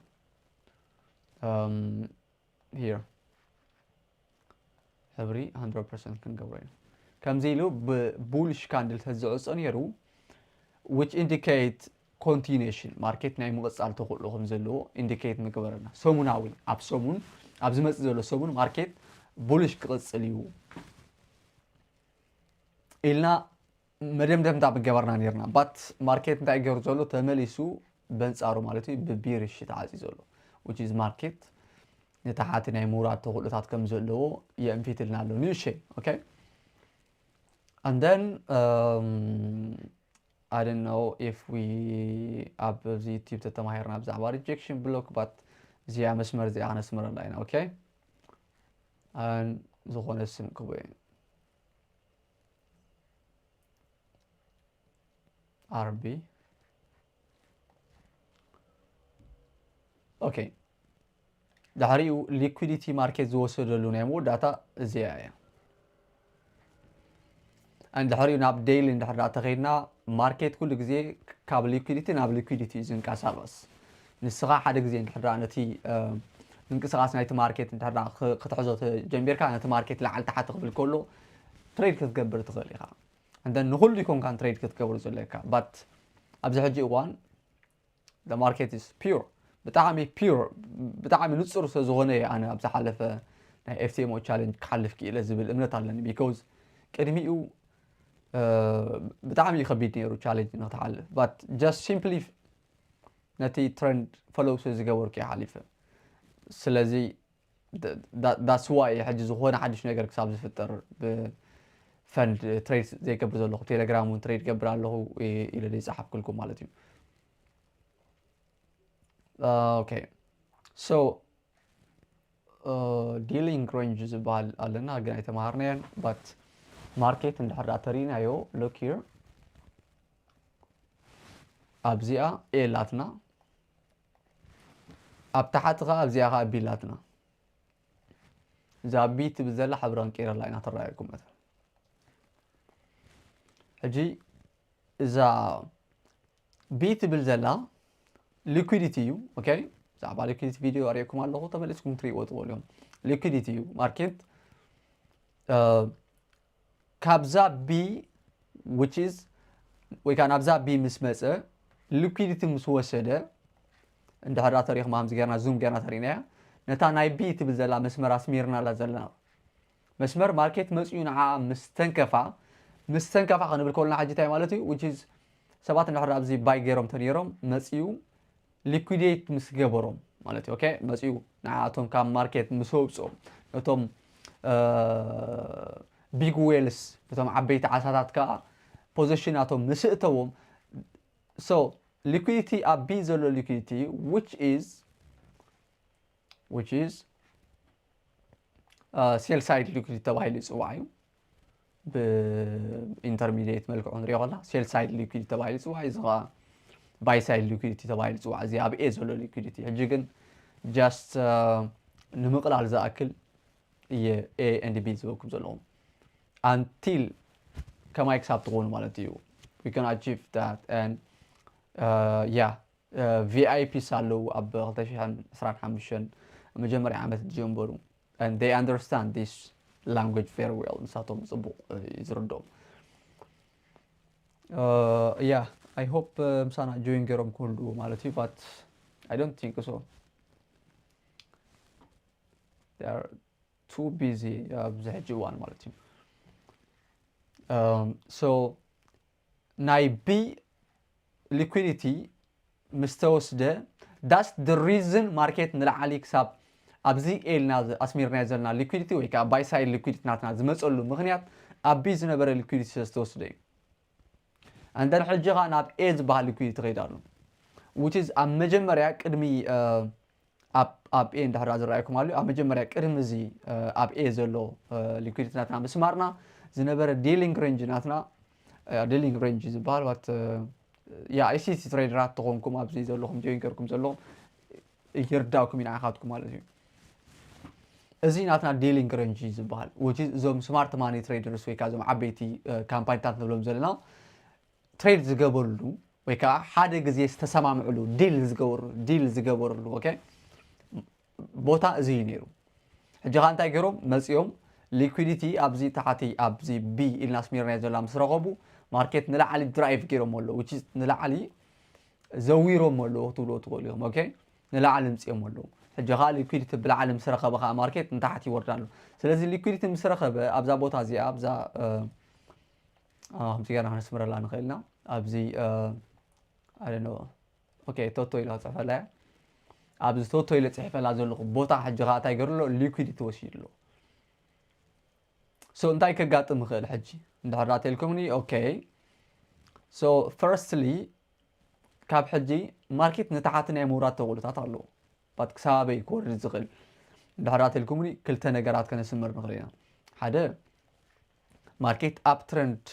here ሕብሪ one hundred percent ክንገብሮ ኢና። ከምዚ ኢሉ ብ bullish candle ተዝዕጾ ነይሩ which indicate continuation ማርኬት ናይ ምቕጻል ተኽእሎ ከም ዘለዎ indicate ምግበረና። ሰሙናዊ ኣብ ሰሙን ኣብ ዝመጽእ ዘሎ ሰሙን ማርኬት bullish ክቕጽል እዩ ኢልና መደምደምታ ምገበርና ነርና but ማርኬት እንታይ ገሩ ዘሎ ተመሊሱ በንጻሩ ማለት እዩ ብ bearish ተዓጽዩ ዘሎ which is ማርኬት ንታሓቲ ናይ ምውራድ ተኽእሎታት ከም ዘለዎ የእንፊትልና ኣሎ ንእሸይ okay and then um, I don't know if we ኣብ ኣብዚ ዩቲብ ተተማሂርና ብዛዕባ rejection block but እዚኣ መስመር እዚኣ ክነስምረላ ኢና okay ዝኾነ ስም ክቦ ኣርቢ okay ድሕሪኡ liquidity ማርኬት ዝወሰደሉ ናይ መወዳእታ እዚኣ እያ and ድሕሪኡ ናብ daily እንድሕር ዳኣ ተኸይድና ማርኬት ኩሉ ግዜ ካብ liquidity ናብ liquidity እዩ ዝንቀሳቐስ ንስኻ ሓደ ግዜ እንድሕር ዳኣ ነቲ ምንቅስቓስ ናይቲ ማርኬት እንድሕር ክትሕዞ ተጀሚርካ ነቲ ማርኬት ላዕሊ ታሕቲ ክብል ከሎ trade ክትገብር ትኽእል ኢኻ and then ንኹሉ ይኮንካን trade ክትገብር ዘለካ but ኣብዚ ሕጂ እዋን the market is pure ብጣዕሚ pure ብጣዕሚ ንፁር ስለ ዝኾነ እየ ኣነ ኣብ ዝሓለፈ ናይ F T M O challenge ክሓልፍ ክኢለ ዝብል እምነት ኣለኒ because ቅድሚኡ ብጣዕሚ እዩ ከቢድ ነይሩ challenge ንክትሓልፍ but just simply ነቲ trend follow ስለ ዝገበርኩ እየ ሓሊፈ ስለዚ that's why ሕጂ ዝኾነ ሓድሽ ነገር ክሳብ ዝፍጠር ብ fund trade ዘይገብር ዘለኹ ቴሌግራም እውን trade ገብር ኣለኹ ኢለ ዘይፀሓፍክልኩም ማለት እዩ okay so dealing range ዝበሃል ኣለና ግን ኣይተማሃርናዮን but ማርኬት እንድሕር ዳኣ ተሪእናዮ look here ኣብዚኣ A ኣላትና ኣብ ታሕቲ ከዓ ኣብዚኣ ከዓ B ኣላትና እዛ B ትብል ዘላ ሕብሪ ቀይረላ ኢና ትረኣየኩም መተ ሕጂ እዛ B ትብል ዘላ liquidity እዩ okay ብዛዕባ liquidity video ኣርእየኩም ኣለኹ ተመሊስኩም ትሪእዎ ትኽእሉ እዮም liquidity እዩ ማርኬት ካብዛ B which is ወይ ከዓ ናብዛ B ምስ መፀ liquidity ምስ ወሰደ እንድሕር ተሪኽማ ከምዚ ጌርና zoom ጌርና ተሪእናያ ነታ ናይ B ትብል ዘላ መስመር ኣስሚርናላ ዘለና መስመር ማርኬት መፅኡ ንዓ ምስ ተንከፋ ምስ ተንከፋ ክንብል ከለና ሕጂ እንታይ ማለት እዩ which is ሰባት እንድሕር ኣብዚ buy ገይሮም ተነይሮም መፅኡ liquidate ምስ ገበሮም ማለት እዩ okay መፅኡ ንዓቶም ካብ ማርኬት ምስ ኣውፅኦም ነቶም big whales ነቶም ዓበይቲ ዓሳታት ከዓ position ኣቶም ምስ እተዎም so liquidity ኣብ B ዘሎ liquidity which is which is sell side liquidity ተባሂሉ ይፅዋዕ እዩ። ብ intermediate መልክዑ ንሪኦ ከላ sell side liquidity ተባሂሉ ይፅዋዕ እዩ። እዚ ከዓ buy side liquidity ተባሂሉ ይፅዋዕ። እዚ ኣብ A ዘሎ liquidity ሕጂ ግን just ንምቕላል ዝኣክል እየ A and B ዝበልኩም ዘለኹም until ከማይ ክሳብ ትኾኑ ማለት እዩ። We can achieve that and yeah VIPs ኣለዉ ኣብ ክልተ ሽሕን ዕስራን ሓሙሽተን መጀመርያ ዓመት ዝጀመሩ and they understand this language very well። ንሳቶም ፅቡቕ እዩ ዝርድኦም። Yeah, I hope ምሳና join ገይሮም ክህልዉ ማለት እዩ። But I don't think so. They are too busy ኣብዚ ሕጂ እዋን ማለት እዩ። So ናይ B liquidity ምስ ተወስደ that's the reason market ንላዕሊ ክሳብ ኣብዚ A ኢልና ኣስሚርናዮ ዘለና liquidity ወይ ከዓ buy side liquidity ናትና ዝመፀሉ ምክንያት ኣብ B ዝነበረ liquidity ስለ ዝተወስደ እዩ። And then ሕጂ ከዓ ናብ A ዝበሃል liquidity ይኸይድ ኣሎ which is ኣብ መጀመርያ ቅድሚ ኣብ A እንድሕር ዝረኣየኩም ኣሎ ኣብ መጀመርያ ቅድሚ እዚ ኣብ A ዘሎ liquidity ናትና ምስማርና ዝነበረ dealing range ናትና dealing range ዝበሃል what ያ ICT trader ራት ተኾንኩም ኣብዚ ዘለኹም join ገርኩም ዘለኹም ይርዳእኩም ኢና ኢኻትኩም ማለት እዩ። እዚ ናትና dealing range ዝበሃል which is እዞም smart money traders ወይ ከዓ እዞም ዓበይቲ ካምፓኒታት ንብሎም ዘለና trade ዝገበርሉ ወይ ከዓ ሓደ ግዜ ዝተሰማምዕሉ deal ዝገበርሉ deal ዝገበርሉ okay ቦታ እዚ እዩ ነይሩ። ሕጂ ከዓ እንታይ ገይሮም መፂኦም liquidity ኣብዚ ታሕቲ ኣብዚ B ኢልና ኣስሚርናዮ ዘለና ምስ ረኸቡ market ንላዕሊ drive ገይሮም ኣለዉ which is ንላዕሊ ዘዊሮም ኣለዉ ክትብልዎ ትኽእሉ ኢኹም okay ንላዕሊ ምፅኦም ኣለዉ። ሕጂ ከዓ liquidity ብላዕሊ ምስ ረኸበ ከዓ market ንታሕቲ ይወርድ ኣሎ። ስለዚ liquidity ምስ ረኸበ ኣብዛ ቦታ እዚኣ ኣብዛ ከምዚ ገይርና ክነስምረላ ንኽእል ኢና ኣብዚ okay ቶቶ ኢላ ክፅሕፈላ እያ። ኣብዚ ቶቶ ኢለ ፅሒፈላ ዘለኹ ቦታ ሕጂ ከዓ እንታይ ገይሩ ኣሎ liquidity ወሲዱ ኣሎ። So እንታይ ከጋጥም ይኽእል ሕጂ እንድሕር ዳኣ ተልኩምኒ okay so firstly ካብ ሕጂ market ንታሕቲ ናይ ምውራድ ተኽእሎታት ኣለዎ። But ክሳብ ኣበይ ክወርድ ዝኽእል እንድሕር ዳኣ ተልኩምኒ ክልተ ነገራት ከነስምር ንኽእል ኢና። ሓደ market uptrend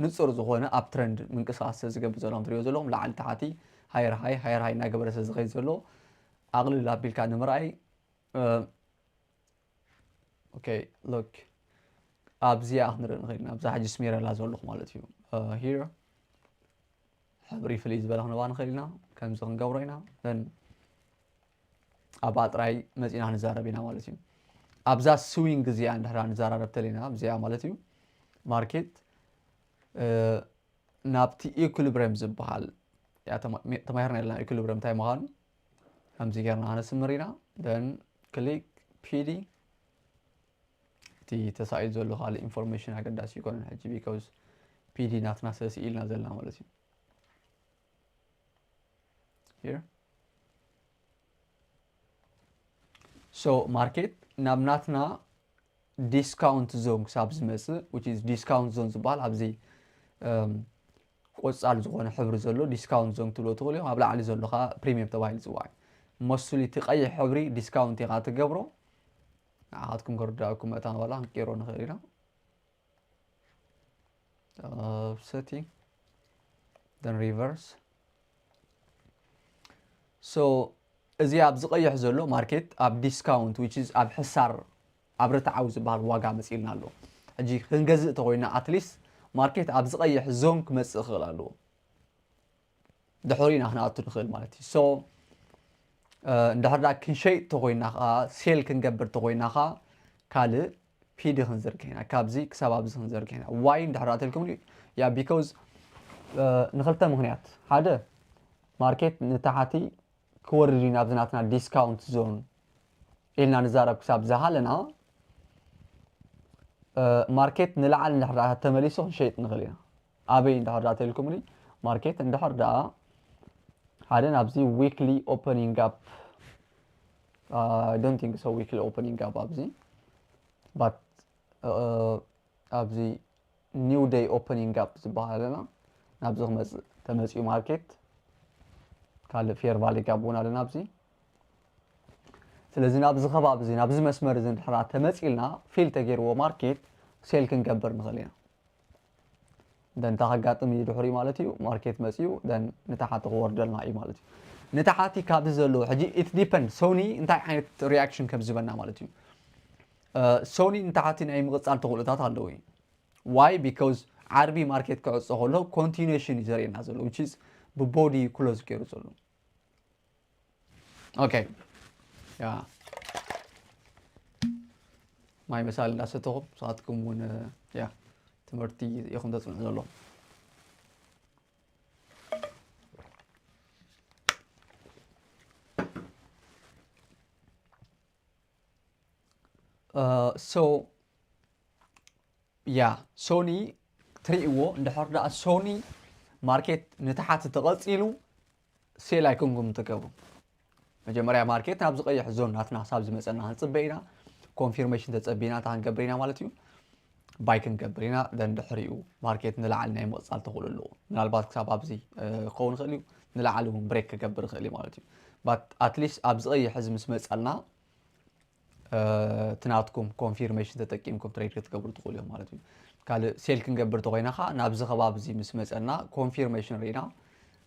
ንፁር ዝኾነ uptrend ምንቅስቃስ ስለ ዝገብር ዘሎ ከም ትሪኦ ዘለኹም ላዕሊ ታሕቲ higher high higher high እናገበረ ስለ ዝኸይድ ዘሎ ኣቕልል ኣቢልካ ንምርኣይ okay look ኣብዚኣ ክንርኢ ንኽእል ኢና። ኣብዛ ሕጂ ስሚረላ ዘለኹ ማለት እዩ here ሕብሪ ፍልይ ዝበለ ክንባ ንኽእል ኢና። ከምዚ ክንገብሮ ኢና then ኣብኣ ጥራይ መፂና ክንዛረብ ኢና ማለት እዩ። ኣብዛ swing እዚኣ እንድሕር ንዘራረብ ተለና ኣብዚኣ ማለት እዩ market ናብቲ equilibrium ዝበሃል ተማሂርና የለና equilibrium እንታይ ምዃኑ ከምዚ ጌርና ከነስምር ኢና። Then click PD እቲ ተሳኢሉ ዘሎ ካልእ information ኣገዳሲ ይኮነን ሕጂ because PD ናትና ስለ ስኢልና ዘለና ማለት እዩ። Here so market ናብ ናትና discount zone ክሳብ ዝመፅእ which is discount zone ዝበሃል ኣብዚ ቆፃል ዝኾነ ሕብሪ ዘሎ discount zone ትብሎ ትኽእሉ እዮም። ኣብ ላዕሊ ዘሎ ከዓ premium ተባሂሉ ዝፅዋዕ እዩ። Mostly እቲ ቀይሕ ሕብሪ discount ኢኻ ትገብሮ። ንዓኻትኩም ክርዳእኩም መታን ዋላ ክንቀይሮ ንኽእል ኢና። Setting then reverse so እዚ ኣብዚ ቀይሕ ዘሎ market ኣብ discount which is ኣብ ሕሳር ኣብ ርትዓዊ ዝበሃል ዋጋ መፂልና ኣሎ። ሕጂ ክንገዝእ ተኮይና at least market ኣብዚ ቀይሕ zone ክመፅእ ክኽእል ኣለዎ። ድሕሪ ኢና ክንኣቱ ንኽእል ማለት እዩ። So እንድሕር ዳ ክንሸይጥ ተኮይና ከዓ sell ክንገብር ተኮይና ከዓ ካልእ PD ክንዝርግሕ ኢና። ካብዚ ክሳብ ኣብዚ ክንዝርግሕ ኢና። Why እንድሕር ዳ ተልኩም ያ because ንክልተ ምክንያት ሓደ market ንታሕቲ ክወርድ እዩ ናብዚ ናትና discount zone ኢልና ንዛረብ ክሳብ ዝሃለና market ንላዕሊ እንድሕር ዳ ተመሊሱ ክንሸይጥ ንኽእል ኢና። ኣበይ እንድሕር ዳ ተልኩምኒ market እንድሕር ዳ ሓደ ናብዚ weekly opening gap I don't think so weekly opening gap ኣብዚ but ኣብዚ new day opening gap ዝበሃል ኣለና ናብዚ ክመፅእ ተመፅኡ market ካልእ fair value gap እውን ኣለና ኣብዚ ስለዚ ናብዚ ከባቢ እዚ ናብዚ መስመር እዚ እንድሕራ ተመፂልና ፊል ተገይርዎ ማርኬት ሴል ክንገብር ንኽእል ኢና። ደን እንታይ ከጋጥም እዩ ድሕሪኡ ማለት እዩ? ማርኬት መፂኡ ደን ንታሓቲ ክወርደልና እዩ ማለት እዩ። ንታሓቲ ካብዚ ዘለዎ ሕጂ it depend ሶኒ እንታይ ዓይነት ሪያክሽን ከም ዝህበና ማለት እዩ። ሶኒ ንታሓቲ ናይ ምቕፃል ተኽእሎታት ኣለዎ እዩ። Why? Because ዓርቢ ማርኬት ክዕፆ ከሎ ኮንቲኒሽን እዩ ዘርእየና ዘሎ which is ብቦዲ ክሎዝ ገይሩ ዘሎ። ኦኬ ያ ማይ መሳል እንዳሰተኹም ንስኻትኩም እውን ያ ትምህርቲ ኢኹም ተፅንዑ ዘሎ። ሶ ያ ሶኒ ትርእይዎ እንድሕር ደኣ ሶኒ ማርኬት ንታሓቲ ተቐፂሉ ሴል ኣይኮንኩም ትገብሩ። መጀመርያ ማርኬት ናብዚ ቀይሕ ዞን ናትና ክሳብ ዝመፀና ክንፅበ ኢና። ኮንፊርሜሽን ተፀቢና እንታይ ክንገብር ኢና ማለት እዩ? ባይ ክንገብር ኢና። ደን ድሕሪኡ ማርኬት ንላዕሊ ናይ ምቕፃል ተኽእሎ ኣለዎ። ምናልባት ክሳብ ኣብዚ ክኸውን ይኽእል እዩ። ንላዕሊ እውን ብሬክ ክገብር ይኽእል እዩ ማለት እዩ። ባት ኣትሊስት ኣብዚ ቀይሕ እዚ ምስ መፀልና እቲ ናትኩም ኮንፊርሜሽን ተጠቂምኩም ትሬድ ክትገብሩ ትኽእሉ እዮም ማለት እዩ። ካልእ ሴል ክንገብር ተኮይና ከዓ ናብዚ ከባቢ እዚ ምስ መፀና ኮንፊርሜሽን ርኢና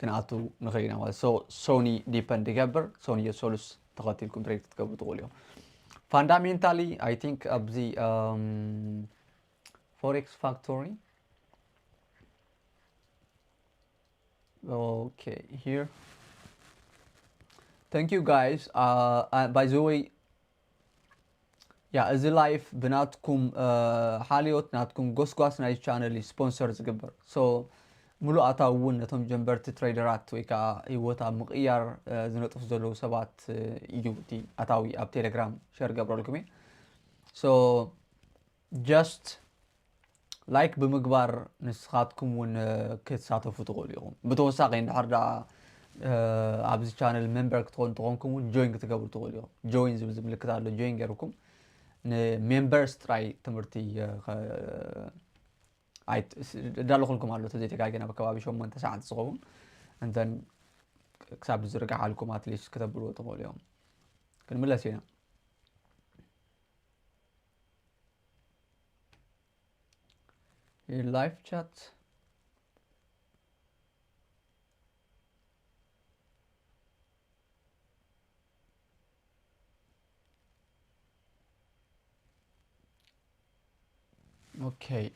ክንኣቱ ንኽእል ኢና ማለት ሶኒ ዲፐንድ ይገብር። ሶኒ የሶሉስ ተኸቲልኩም ትሬድ ክትገብሩ ትኽእሉ እዮም። ፋንዳሜንታሊ ኣይ ቲንክ ኣብዚ ፎሬክስ ፋክቶሪ Okay, here. Thank you guys. Uh, uh, by the way, yeah, እዚ ላይፍ ብናትኩም ሓልዮት ናትኩም ጎስጓስ ናይ ቻነል ስፖንሰር ዝግበር ሶ ሙሉእ ኣታዊ እውን ነቶም ጀንበርቲ ትሬደራት ወይ ከዓ ህይወት ኣብ ምቕያር ዝነጥፉ ዘለዉ ሰባት እዩ እቲ ኣታዊ ኣብ ቴሌግራም ሸር ገብረልኩም እየ። So just ላይክ ብምግባር ንስኻትኩም እውን ክትሳተፉ ትኽእሉ ኢኹም። ብተወሳኺ እንድሕር ደኣ ኣብዚ ቻነል ሜምበር ክትኾኑ ተኾንኩም እውን ጆይን ክትገብሩ ትኽእሉ ኢኹም። ጆይን ዝብል ምልክት ኣሎ፣ ጆይን ገይርኩም ንሜምበርስ ጥራይ ትምህርቲ እዳለኹልኩም ኣሎ ተዘይተጋጊና ኣብ ከባቢ ሸሞንተ ሰዓት ዝኸውን እንተን ክሳብ ዝርግሓልኩም ኣትሊስት ክተብልዎ ትኽእሉ እዮም። ክንምለስ ኢና። Your live chat. Okay.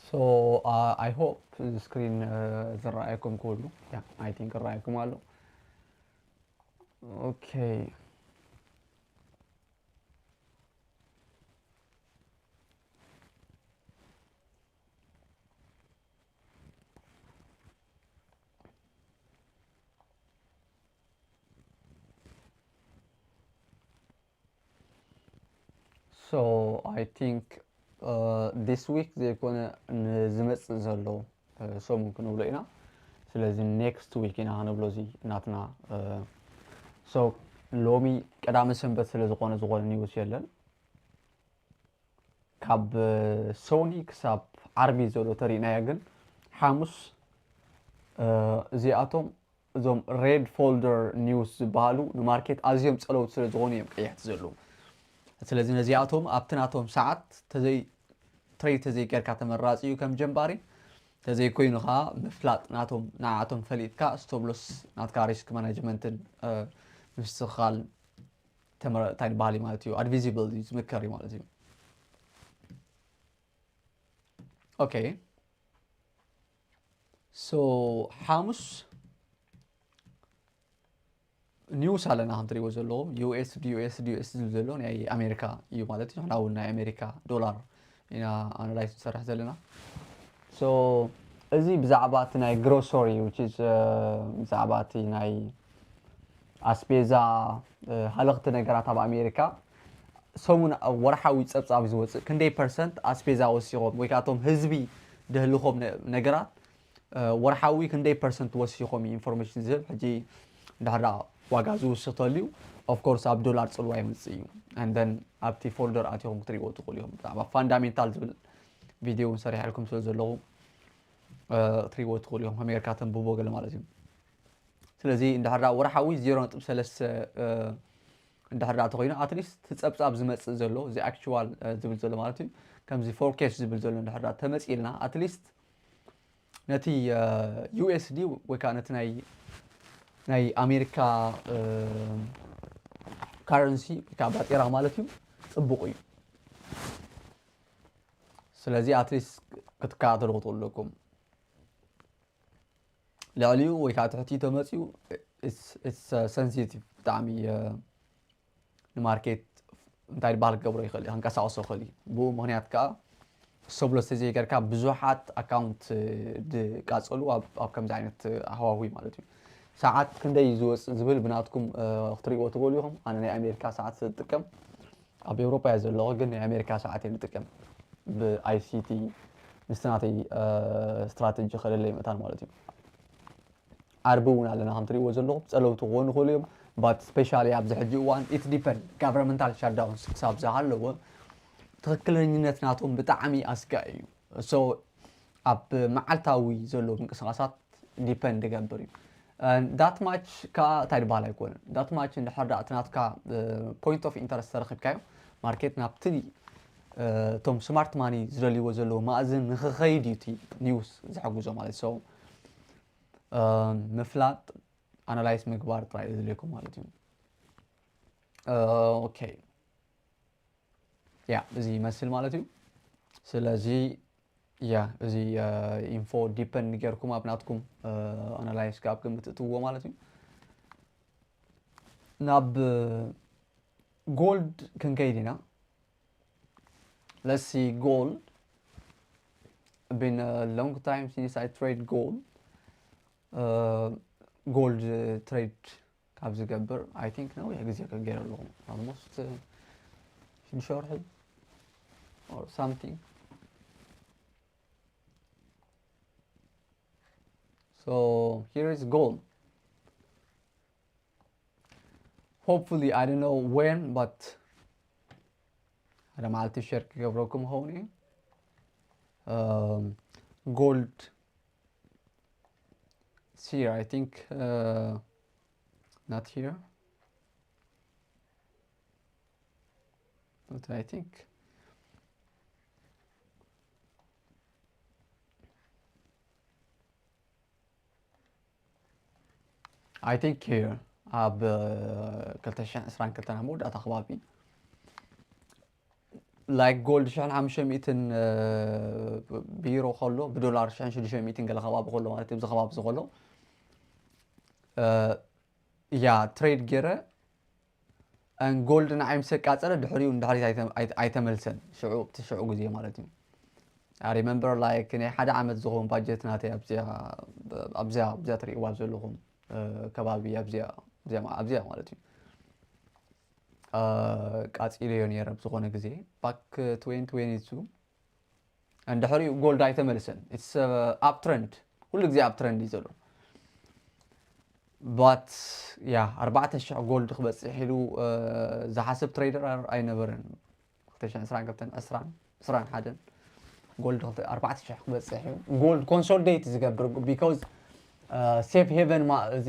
So uh, I hope the screen uh, ዝረኣየኩም ኩሉ yeah, I think ይረኣየኩም ኣሎ። Okay. So I think this week ዘይኮነ ንዝመፅእ ዘሎ ሰሙን ክንብሎ ኢና። ስለዚ ኔክስት ዊክ ኢና ክንብሎ እዚ ናትና so ሎሚ ቀዳመ ሰንበት ስለ ዝኾነ ዝኾነ ኒውስ የለን። ካብ ሶኒ ክሳብ ዓርቢ ዘሎ ተሪእናዮ ግን ሓሙስ እዚኣቶም እዞም ሬድ ፎልደር ኒውስ ዝበሃሉ ንማርኬት ኣዝዮም ፀለውቲ ስለ ዝኾኑ እዮም ቀያሕቲ ዘለዉ። ስለዚ ነዚኣቶም ኣብቲ ናቶም ሰዓት ተዘይ ትሬድ ተዘይገርካ ተመራፂ እዩ ከም ጀንባሪ። ተዘይኮይኑ ከዓ ምፍላጥ ናቶም ንዓቶም ፈሊጥካ ስቶብሎስ ናትካ ሪስክ ማናጅመንትን ምስትኽኻል እንታይ በሃል ማለት እዩ ኣድቪዚብል እዩ ዝምከር እዩ ማለት እዩ። ኦኬ ሶ ሓሙስ ኒውስ ኣለና ከም ትሪእዎ ዘለኹም ዩኤስዲ ዩኤስዲ ዩኤስዲ ዝብል ዘሎ ናይ ኣሜሪካ እዩ ማለት እዩ። ንሕና እውን ናይ ኣሜሪካ ዶላር ኢና ኣናላይዝ ንሰርሕ ዘለና። ሶ እዚ ብዛዕባ እቲ ናይ ግሮሰሪ which is ብዛዕባ እቲ ናይ ኣስቤዛ ሃለኽቲ ነገራት ኣብ ኣሜሪካ ሰሙን ወርሓዊ ፀብፃብ ዝወፅእ ክንደይ ፐርሰንት ኣስቤዛ ወሲኾም ወይ ከዓ እቶም ህዝቢ ደህልኾም ነገራት ወርሓዊ ክንደይ ፐርሰንት ወሲኾም እዩ ኢንፎርሜሽን ዝህብ። ሕጂ እንድሕር ዋጋ ዝውስኽ ተልዩ ኦፍኮርስ ኣብ ዶላር ፅልዋ ይምፅእ እዩ። ንደን ኣብቲ ፎልደር ኣትኹም ክትሪእዎ ትኽእሉ ኢኹም። ብዛዕባ ፋንዳሜንታል ዝብል ቪድዮ እውን ሰሪሐልኩም ስለ ዘለኹ ክትሪእዎ ትኽእሉ ኢኹም። ከመይ ጌርካ ተንብቦ ገለ ማለት እዩ። ስለዚ እንድሕር ወርሓዊ ዜሮ ነጥቢ ሰለስተ እንድሕር ዳኣ ተኾይኑ፣ at least እቲ ጸብጻብ ዝመጽእ ዘሎ፣ እዚ actual ዝብል ዘሎ ማለት እዩ፣ ከምዚ forecast ዝብል ዘሎ እንድሕር ዳኣ ተመጺእልና፣ at least ነቲ USD ወይ ከዓ ነቲ ናይ ናይ ኣሜሪካ currency ወይ ከዓ ባጤራ ማለት እዩ፣ ጽቡቕ እዩ። ስለዚ at least ክትከታተሉ ክትኽእሉ ኣለኩም። ልዕሊኡ ወይ ከዓ ትሕቲኡ ተመፂኡ፣ it's sensitive ብጣዕሚ። ንማርኬት እንታይ ዝበሃል ክገብሮ ይኽእል እዩ፣ ክንቀሳቀሶ ይኽእል እዩ። ብኡ ምክንያት ከዓ ሰብሎ ዘይገርካ ብዙሓት ኣካውንት ድቃፀሉ ኣብ ከምዚ ዓይነት ሃዋሁ ማለት እዩ። ሰዓት ክንደይ ዝወፅእ ዝብል ብናትኩም ክትሪእዎ ትኽእሉ ኢኹም። ኣነ ናይ ኣሜሪካ ሰዓት ዝጥቀም ኣብ ኤውሮፓ እየ ዘለኹ፣ ግን ናይ ኣሜሪካ ሰዓት እየ ዝጥቀም። ብ ICT ምስቲ ናተይ ስትራተጂ ከለለይ መታን ማለት እዩ። ዓርቢ እውን ኣለና ከም ትሪእዎ ዘለኹም፣ ፀለውቲ ክኾኑ ይኽእሉ እዮም። But specially ኣብዚ ሕጂ እዋን it depend፣ governmental shutdowns ክሳብ ዝሃለወ ትኽክለኝነት ናቶም ብጣዕሚ ኣስጋኢ እዩ። So ኣብ መዓልታዊ ዘሎ ምንቅስቃሳት depend ይገብር እዩ። That much ከዓ እንታይ ዝበሃል ኣይኮነን። That much እንድሕር ዳኣ እቲ ናትካ point of interest ተረኺብካዮ፣ ማርኬት ናብቲ እቶም smart money ዝደልይዎ ዘለዉ ማእዝን ንክኸይድ እዩ እቲ ኒውስ ዝሕግዞ ማለት። So ምፍላጥ፣ ኣናላይዝ ምግባር ጥራይ እዩ ዘድልየኩም ማለት እዩ። ኦኬ፣ ያ እዚ ይመስል ማለት እዩ። ስለዚ ያ እዚ ኢንፎ ዲፐንድ ጌርኩም ኣብ ናትኩም ኣናላይዝ ካብ ግምት እትውዎ ማለት እዩ። ናብ ጎልድ ክንከይድ ኢና። Let's see gold. Been a long time since I trade gold. Gold trade ካብ ዝገብር I think ነዊሕ ግዜ ከገይረ ኣለኹ። Almost ሽዱሽተ ወርሒ or something. So here is gold. Hopefully, I don't know when, but ሓደ መዓልቲ ሸር ክገብረኩም ይኸውን እዩ። Gold is here, I think. Not here. But I think I think here ኣብ ክልተ ሽሕን ዕስራን ክልተን ኣብ መወዳእታ ከባቢ like gold ሽሕን ሓሙሽተን ሚእትን ብዩሮ ከሎ፣ ብዶላር ሽሕን ሽዱሽተን ሚእትን ገለ ከባቢ ከሎ ማለት እዩ። ኣብዚ ከባቢ እዚ ከሎ ያ ትሬድ ገይረ and gold ንዓይ ምስ ኣቃጸለ ድሕሪኡ ንድሕሪት ኣይተ- ኣይተ- ኣይተመልሰን። ሽዑ ኣብቲ ሽዑ ግዜ ማለት እዩ። I remember like ናይ ሓደ ዓመት ዝኸውን ባጀት ናተይ ኣብዚኣ ኣብዚኣ ኣብዚኣ ትርእይዋ ዘለኹም ከባቢ ኣብዚኣ ኣብዚኣ ማለት እዩ። ቃጺለዮ ነይረ ብዝኾነ ግዜ back twenty twenty-two። እንድሕሪኡ ጎልድ ኣይተመልሰን። It's up trend፣ ኩሉ ግዜ up trend እዩ ዘሎ። But ያ ኣርባዕተ ሽሕ ጎልድ ክበፅሕ ኢሉ ዝሓስብ ትሬደር ኣይነበረን። ክልተ ሽሕን ዕስራን ክልተን፣ ዕስራን፣ ዕስራን ሓደን ጎልድ ኣርባዕተ ሽሕ ክበፅሕ እዩ። ጎልድ ኮንሶሊዴት ዝገብር because ሴፍ ሄቨን እዚ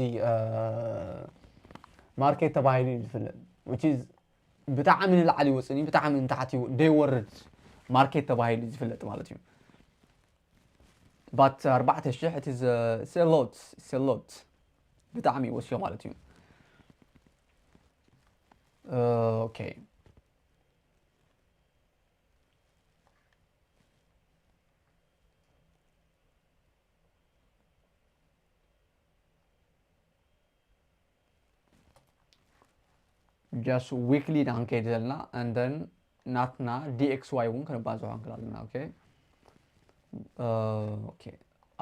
ማርኬት ተባሂሉ እዩ ዝፍለጥ። Which is ብጣዕሚ ንላዕሊ ይወፅን እዩ፣ ብጣዕሚ ንታሕቲ ዘይወርድ ማርኬት ተባሂሉ ዝፍለጥ ማለት እዩ። But ኣርባዕተ ሽሕ it is a lot, it's a lot፣ ብጣዕሚ ወስዮ ማለት እዩ። ኦኬ። Just weekly ኢና ክንከይድ ዘለና and then ናትና DXY እውን ክንባዝሖ ንክእል ኣለና። Okay። Okay፣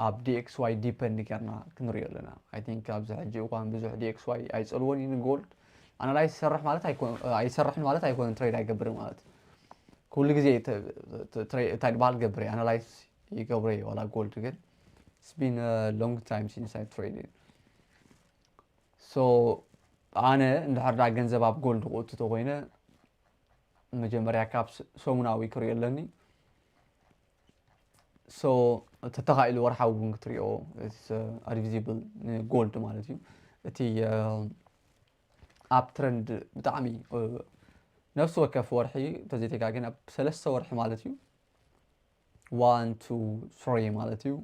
ኣብ DXY ዲፐንድ ጌርና ክንሪኦ ኣለና። I think ኣብዚ ሕጂ እዋን ብዙሕ DXY ኣይፀልዎን እዩ ንጎልድ። ኣናላይዝ ይሰርሕ ማለት ኣይኮን- ኣይሰርሕን ማለት ኣይኮነን፣ ትሬድ ኣይገብርን ማለት። ኩሉ ግዜ ተ- ተ- ትሬ- እንታይ ዝበሃል ገብር እየ፣ ኣናላይዝ ይገብሮ እየ ዋላ ጎልድ። ግን it's been a long time since I traded. So ኣነ እንድሕር ዳ ገንዘብ ኣብ ጎልድ ክእቱ ተኮይነ መጀመርያ ካብ ስ- ሰሙናዊ ክሪኦ ኣለኒ። So ተተኻኢሉ ወርሓዊ እውን ክትሪኦ it's advisable ንጎልድ ማለት እዩ። እቲ up trend ብጣዕሚ ነፍሲ ወከፍ ወርሒ ተዘይተጋግን ኣብ ሰለስተ ወርሒ ማለት እዩ one two three ማለት እዩ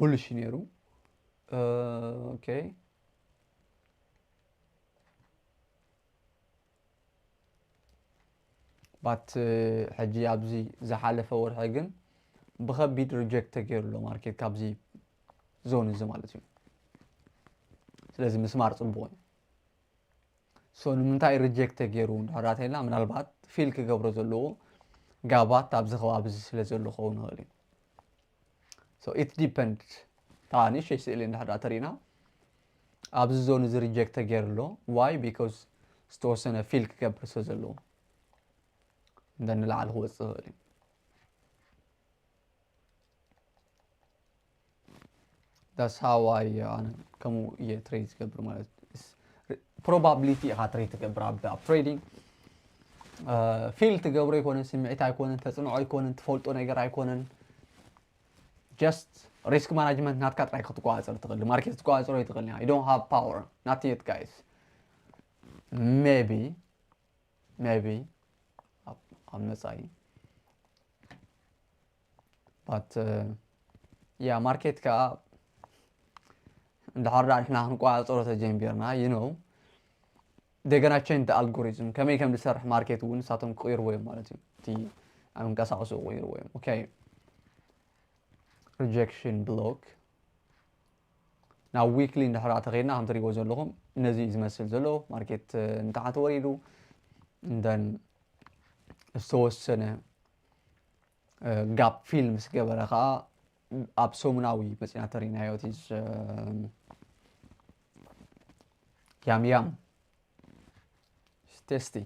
bullish ነይሩ okay but ሕጂ ኣብዚ ዝሓለፈ ወርሒ ግን ብኸቢድ reject ተገይሩ ኣሎ market ካብዚ zone እዚ ማለት እዩ ስለዚ ምስማር ፅቡቅ እዩ so ንምንታይ reject ተገይሩ እንድሕር ተልና ምናልባት feel ክገብሮ ዘለዎ gap ት ኣብዚ ከባቢ እዚ ስለ ዘሎ ክኸውን ይኽእል እዩ so it depend ታኒ ሸይ ስእሊ እንድሕር ተሪና ኣብዚ zone እዚ reject ተገይሩ ኣሎ why because ዝተወሰነ feel ክገብር ስለ ዘለዎ እንደ ንላዕሊ ክወፅእ ይኽእል እዩ that's how I ኣነ ከምኡ እየ trade ዝገብር ማለት probability ኢኻ trade ትገብር ኣብ ኣብ trading feel ትገብሮ ኣይኮነን ስምዒት ኣይኮነን ተፅንዖ ኣይኮነን ትፈልጦ ነገር ኣይኮነን just risk management ናትካ ጥራይ ክትቆፃፀር ትኽእል market ክትቆፃፀሮ ይትኽእል you don't have power not yet guys maybe maybe ኣብ መፃኢ but yeah market ከዓ እንድሕር ዳ ንሕና ክንቆፃፀሮ ተጀምቢርና you know they're gonna change the algorithm ከመይ ከም ዝሰርሕ market እውን ንሳቶም ክቕይርዎ እዮም ማለት እዩ እቲ ኣብ እንቀሳቀሱ ክቕይርዎ እዮም okay rejection block ናብ weekly እንድሕር ተኸድና ከም ትሪእዎ ዘለኹም ነዚ እዩ ዝመስል ዘሎ market ንታሕቲ ወሪዱ then ዝተወሰነ gap fill ምስ ገበረ ከዓ ኣብ ሰሙናዊ መፂና ተሪናዮ እቲ ያም ያም tasty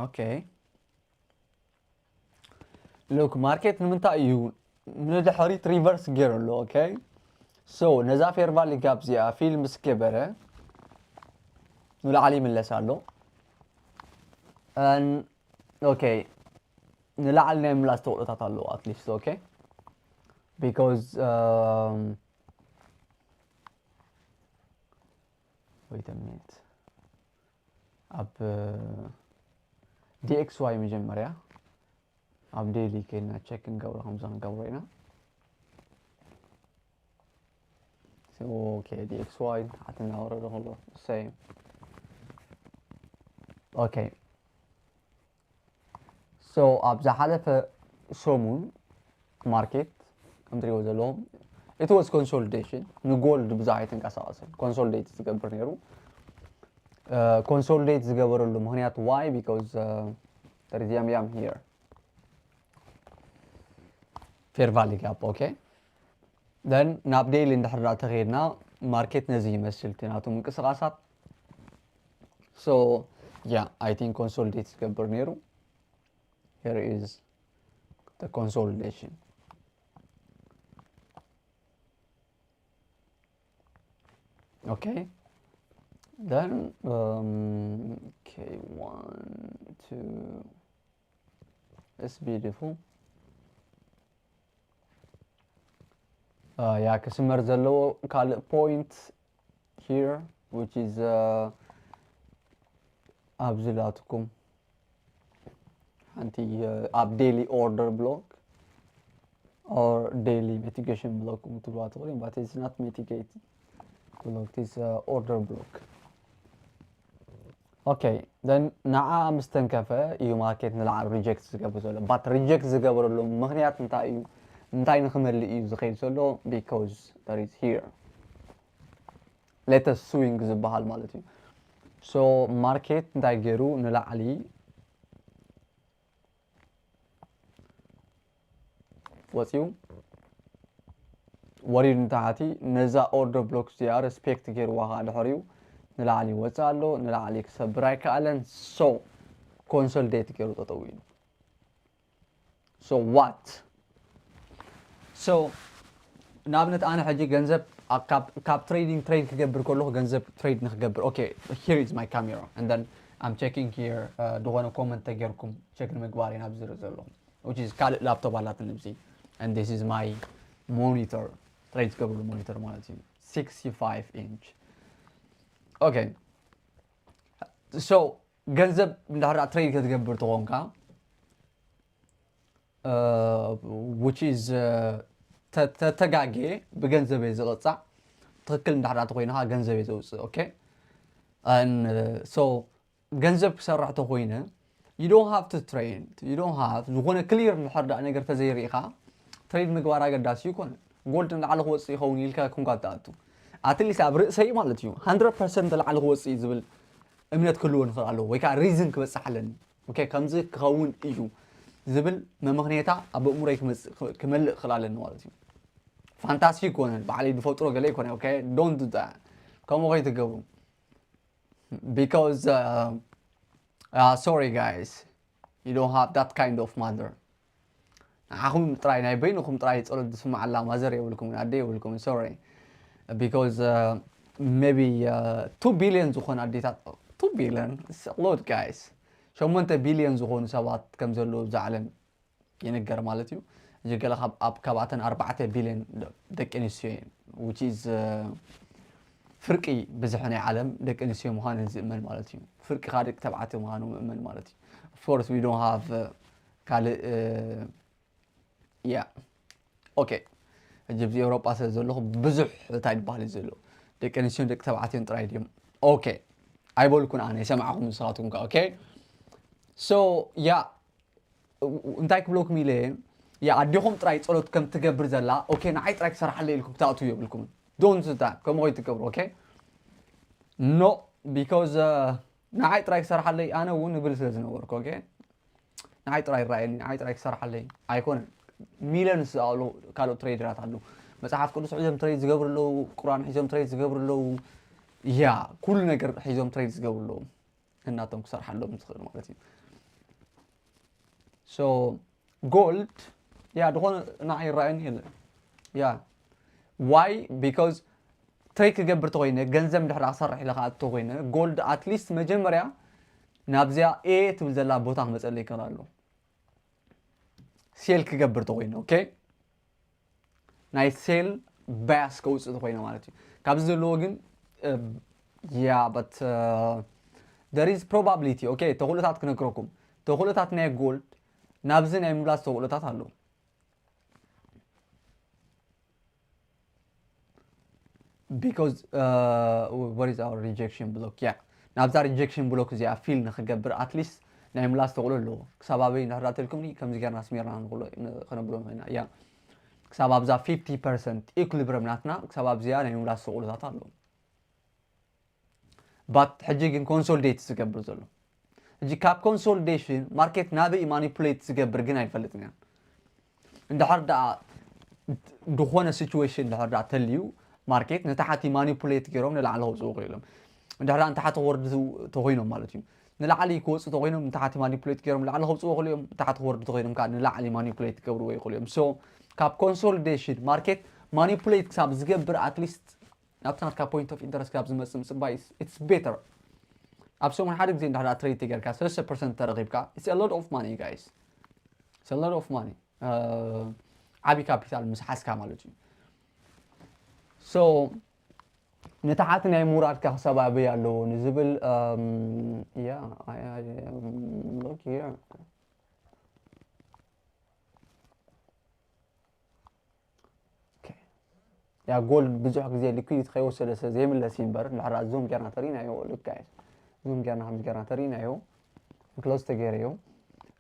okay look market ንምንታይ እዩ ንድሕሪት reverse ገይሩ ኣሎ okay so ነዛ fair value gap እዚኣ fill ምስ ገበረ ንላዕሊ ይምለስ ኣሎ okay ንላዕሊ ናይ ምላስ ተኽእሎታት ኣለዎ at least okay because um, wait a minute ኣብ dxy መጀመርያ ኣብ daily ከይድና check ክንገብሮ ከምዚ ክንገብሮ ኢና okay dxy ታሕቲ እናወረደ ከሎ same okay so ኣብ ዝሓለፈ ሰሙን market ከም ትሪእዎ ዘለኹም it was consolidation ንጎልድ ብዙሕ ኣይተንቀሳቐሰን consolidate ዝገብር ነይሩ consolidate ዝገበረሉ ምክንያት why because there is yam yam here fair value gap okay then ናብ daily እንድሕር ተኸድና market ነዚ ይመስል እቲ ናቱ ምንቅስቃሳት so yeah I think consolidate ዝገብር ነይሩ here is the consolidation okay then um, okay one two it's beautiful uh, yeah ክስመር ዘለዎ ካልእ point here which is uh, ኣብዚ ላትኩም ሓንቲ ኣብ daily order block or daily mitigation block ትብልዋ ትኽእሉ but it's not mitigate block it's uh, order block okay then ንዓ ምስ ተንከፈ እዩ market ንላዕሊ reject ዝገብር ዘሎ but reject ዝገበረሉ ምክንያት እንታይ እዩ እንታይ ንክመልእ እዩ ዝኸይድ ዘሎ because there is here latest swing ዝበሃል ማለት እዩ so market እንታይ ገይሩ ንላዕሊ ወፂኡ ወሪዱ ንታሕቲ ነዛ order block እዚኣ respect ገይርዋ ከዓ ድሕሪኡ ንላዕሊ ይወፅእ ኣሎ ንላዕሊ ክሰብር ኣይከኣለን so consolidate ገይሩ ጠጠው ኢሉ so what So ንኣብነት ኣነ ሕጂ ገንዘብ ካብ trading trade ክገብር ከለኹ ገንዘብ trade ንክገብር okay, here is my camera and then I'm checking here, ዝኾነ comment ተገርኩም check ንምግባር ኢና ኣብዚ ዘለኹ, which is ካልእ laptop ኣላትኒ ኣብዚ, and this is my monitor, trade ዝገብርሉ monitor ማለት እዩ, sixty-five inch. Okay, so ገንዘብ እንድሕር trade ክትገብር ተኾንካ, which is ተተጋጌ ብገንዘብ እየ ዝቕፃዕ። ትኽክል እንድሕር ተኮይንካ ገንዘብ እየ ዘውፅእ። Okay, so ገንዘብ ክሰርሕ ተኮይነ you don't have to trade, you don't have ዝኾነ clear እንድሕር ነገር ተዘይርኢኻ trade ምግባር ኣገዳሲ ይኮነ። Gold ንላዕሊ ክወፅእ ይኸውን ኢልካ ኮንካ ትኣቱ, at least ኣብ ርእሰይ ማለት እዩ hundred percent ንላዕሊ ክወፅእ እዩ ዝብል እምነት ክህልዎ ንኽእል ኣለዎ ወይ ከዓ reason ክበፅሕ ኣለኒ። Okay, ከምዚ ክኸውን እዩ ዝብል መመኽንያታ ኣብ ኣእምሮይ ክመልእ ክኽእል ኣለኒ ማለት እዩ። Fantasy ይኮነ፣ ባዕለይ ዝፈጥሮ ገለ ይኮነ። Okay, don't do that. ከምኡ ከይትገብሩ, because uh, uh, sorry guys, you don't have that kind of mother. ንዓኹም ጥራይ ናይ በይንኹም ጥራይ ጸሎት ዝስምዓላ mother የብልኩምን፣ ኣደ የብልኩምን። Sorry, because uh, maybe uh, two billion ዝኾኑ ኣዴታት, two billion, it's a lot guys. ሸሞንተ ቢልዮን ዝኾኑ ሰባት ከም ዘለዉ ኣብዚ ዓለም ይንገር ማለት እዩ። እዚ ገለ ካብኣተን ኣርባዕተ ቢልዮን ደቂ ኣንስትዮ እየን, which is uh, ፍርቂ ብዝሒ ናይ ዓለም ደቂ ኣንስትዮ ምዃነን ዝእመን ማለት እዩ። ፍርቂ ከዓ ደቂ ተባዕትዮ ምዃኑ ምእመን ማለት እዩ። Of course we don't have uh, ካልእ uh, yeah, okay, ሕጂ ኣብዚ ኤውሮጳ ስለ ዘለኹ ብዙሕ እንታይ ዝበሃል እዩ ዘሎ ደቂ ኣንስትዮን ደቂ ተባዕትዮን ጥራይ ድዮም? Okay, ኣይበልኩን ኣነ፣ ይሰማዕኹም ንስኻትኩም ከ። Okay, so yeah, እንታይ ክብለኩም ኢለ እየ? ያ ኣዴኹም ጥራይ ጸሎት ከም ትገብር ዘላ okay ንዓይ ጥራይ ክሰርሓለይ ኢልኩም ክትኣትዉ የብልኩምን። Don't do that, ከምኡ ከይትገብሩ። Okay, no, because uh, ንዓይ ጥራይ ክሰርሓለይ ኣነ እውን እብል ስለ ዝነበርኩ okay፣ ንዓይ ጥራይ ይረኣየኒ፣ ንዓይ ጥራይ ክሰርሓለይ ኣይኮነን። ሚልዮንስ ኣለዉ ካልኦት ትሬደራት ኣለዉ። መጽሓፍ ቅዱስ ሒዞም ትሬድ ዝገብሩ ኣለዉ፣ ቁርኣን ሒዞም ትሬድ ዝገብሩ ኣለዉ። ያ ኩሉ ነገር ሒዞም ትሬድ ዝገብሩ ኣለዉ። እናቶም ክሰርሓሎም ዝኽእል ማለት እዩ። So gold ያ ዝኾነ ንዓይ ይረኣየኒ የለን። ያ why? Because ትሬድ ክገብር ተኾይነ ገንዘብ እንድሕር ክሰርሕ ኢለ ክኣቱ ተኾይነ gold at least መጀመርያ ናብዚኣ A ትብል ዘላ ቦታ ክመፀለይ ይክእል ኣሎ። ሴል ክገብር ተኾይነ okay ናይ ሴል ባያስ ከውፅእ ተኾይነ ማለት እዩ። ካብዚ ዘለዎ ግን yeah but there is probability okay ተኽእሎታት ክነግረኩም። ተኽእሎታት ናይ gold ናብዚ ናይ ምምላስ ተኽእሎታት ኣለዉ። Because uh, where is our rejection block? Yeah, ናብዛ rejection block እዚኣ ፊል ንክገብር at least ናይ ምላስ ተኽእሎ ኣለዎ። ክሳብ ኣበይ እንድሕር ተልኩምኒ ከምዚ ጌርና ስሜርና ንኽእሎ ከነብሎ ንኽእልና እያ። ክሳብ ኣብዛ fifty percent equilibrium ናትና ክሳብ ኣብዚኣ ናይ ምላስ ተኽእሎታት ኣለዎ። But ሕጂ ግን ኮንሶሊዴት ዝገብር ዘሎ ሕጂ ካብ ኮንሶሊዴሽን ማርኬት ናበይ ማኒፑሌት ዝገብር ግን ኣይፈልጥን እያ። እንድሕር ደኣ ዝኾነ ሲቹዌሽን እንድሕር ደኣ ተልዩ ማርኬት ንታሕቲ ማኒፑሌት ገይሮም ንላዕሊ ከውፅኡ ይኽእሉ እዮም። እንድሕር ደኣ ንታሕቲ ክወርዱ ተኾይኖም ማለት እዩ ንላዕሊ ክወፁ ተኾይኖም ንታሕቲ ማኒፑሌት ገይሮም ንላዕሊ ከውፅኡ ይኽእሉ እዮም። ንታሕቲ ክወርዱ ተኾይኖም ከዓ ንላዕሊ ማኒፑሌት ክገብርዎ ይኽእሉ እዮም። So ካብ ኮንሶሊዴሽን ማርኬት ማኒፑሌት ክሳብ ዝገብር ኣትሊስት ናብቲ ናትካ point of interest ካብ ዝመፅእ ምፅባይ it's better። ኣብ ሰሙን ሓደ ግዜ እንድሕር ትሬድ ተገርካ ሰለስተ ፐርሰንት ተረኺብካ it's a lot of money guys, it's a lot of money. ዓብዪ ካፒታል ምስ ሓዝካ ማለት እዩ። So ንታሓቲ ናይ ምውራድካ ክሳብ ኣበይ ኣለዎ ንዝብል yeah, look here. ያ ጎልድ ብዙሕ ግዜ ሊኩዊዲቲ ከይወሰደ ስለ ዘይምለስ እዩ እምበር እንድሕር ዙም ጌርና ተሪእናዮ ልክ ጋይስ ዙም ጌርና ከምዚ ጌርና ተሪእናዮ ክሎዝ ተገይረዮ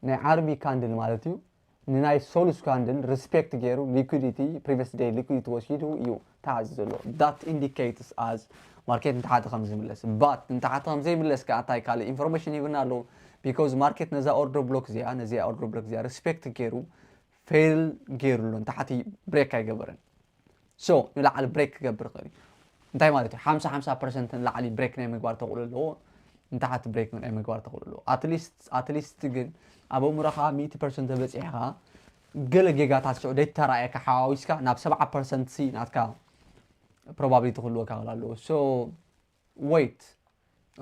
ናይ ዓርቢ ካንድል ማለት እዩ ንናይ ሶሉስ ካንድል ሪስፔክት ገይሩ ሊኩዊዲቲ ፕሪቪየስ ደይ ሊኩዊዲቲ ወሲዱ እዩ ተዓዚ ዘሎ that indicates as ማርኬት ንታሕቲ ከም ዝምለስ but ንታሕቲ ከም ዘይምለስ ከዓ እንታይ ካልእ ኢንፎርሜሽን ሂብና ኣለዉ because ማርኬት ነዛ ኦርደር ብሎክ እዚኣ ነዚኣ ኦርደር ብሎክ እዚኣ ሪስፔክት ገይሩ ፌል ገይሩ ኣሎ ንታሕቲ ብሬክ ኣይገበረን so ንላዕሊ ብሬክ ክገብር ይኽእል እዩ እንታይ ማለት እዩ ሓምሳ ሓምሳ ፐርሰንት ንላዕሊ ብሬክ ናይ ምግባር ተኽእሎ ኣለዎ ንታሕቲ ብሬክ ናይ ምግባር ተኽእሎ ኣለዎ ኣትሊስት ኣትሊስት ግን ኣብ ኣእምሮኻ ሚእቲ ፐርሰንት ተበፂሕኻ ገለ ጌጋታት ሽዑ ደይተራእየካ ሓዋዊስካ ናብ ሰብዓ ፐርሰንት ሲ ናትካ probability ክህልወካ ክእል ኣለዎ። So wait,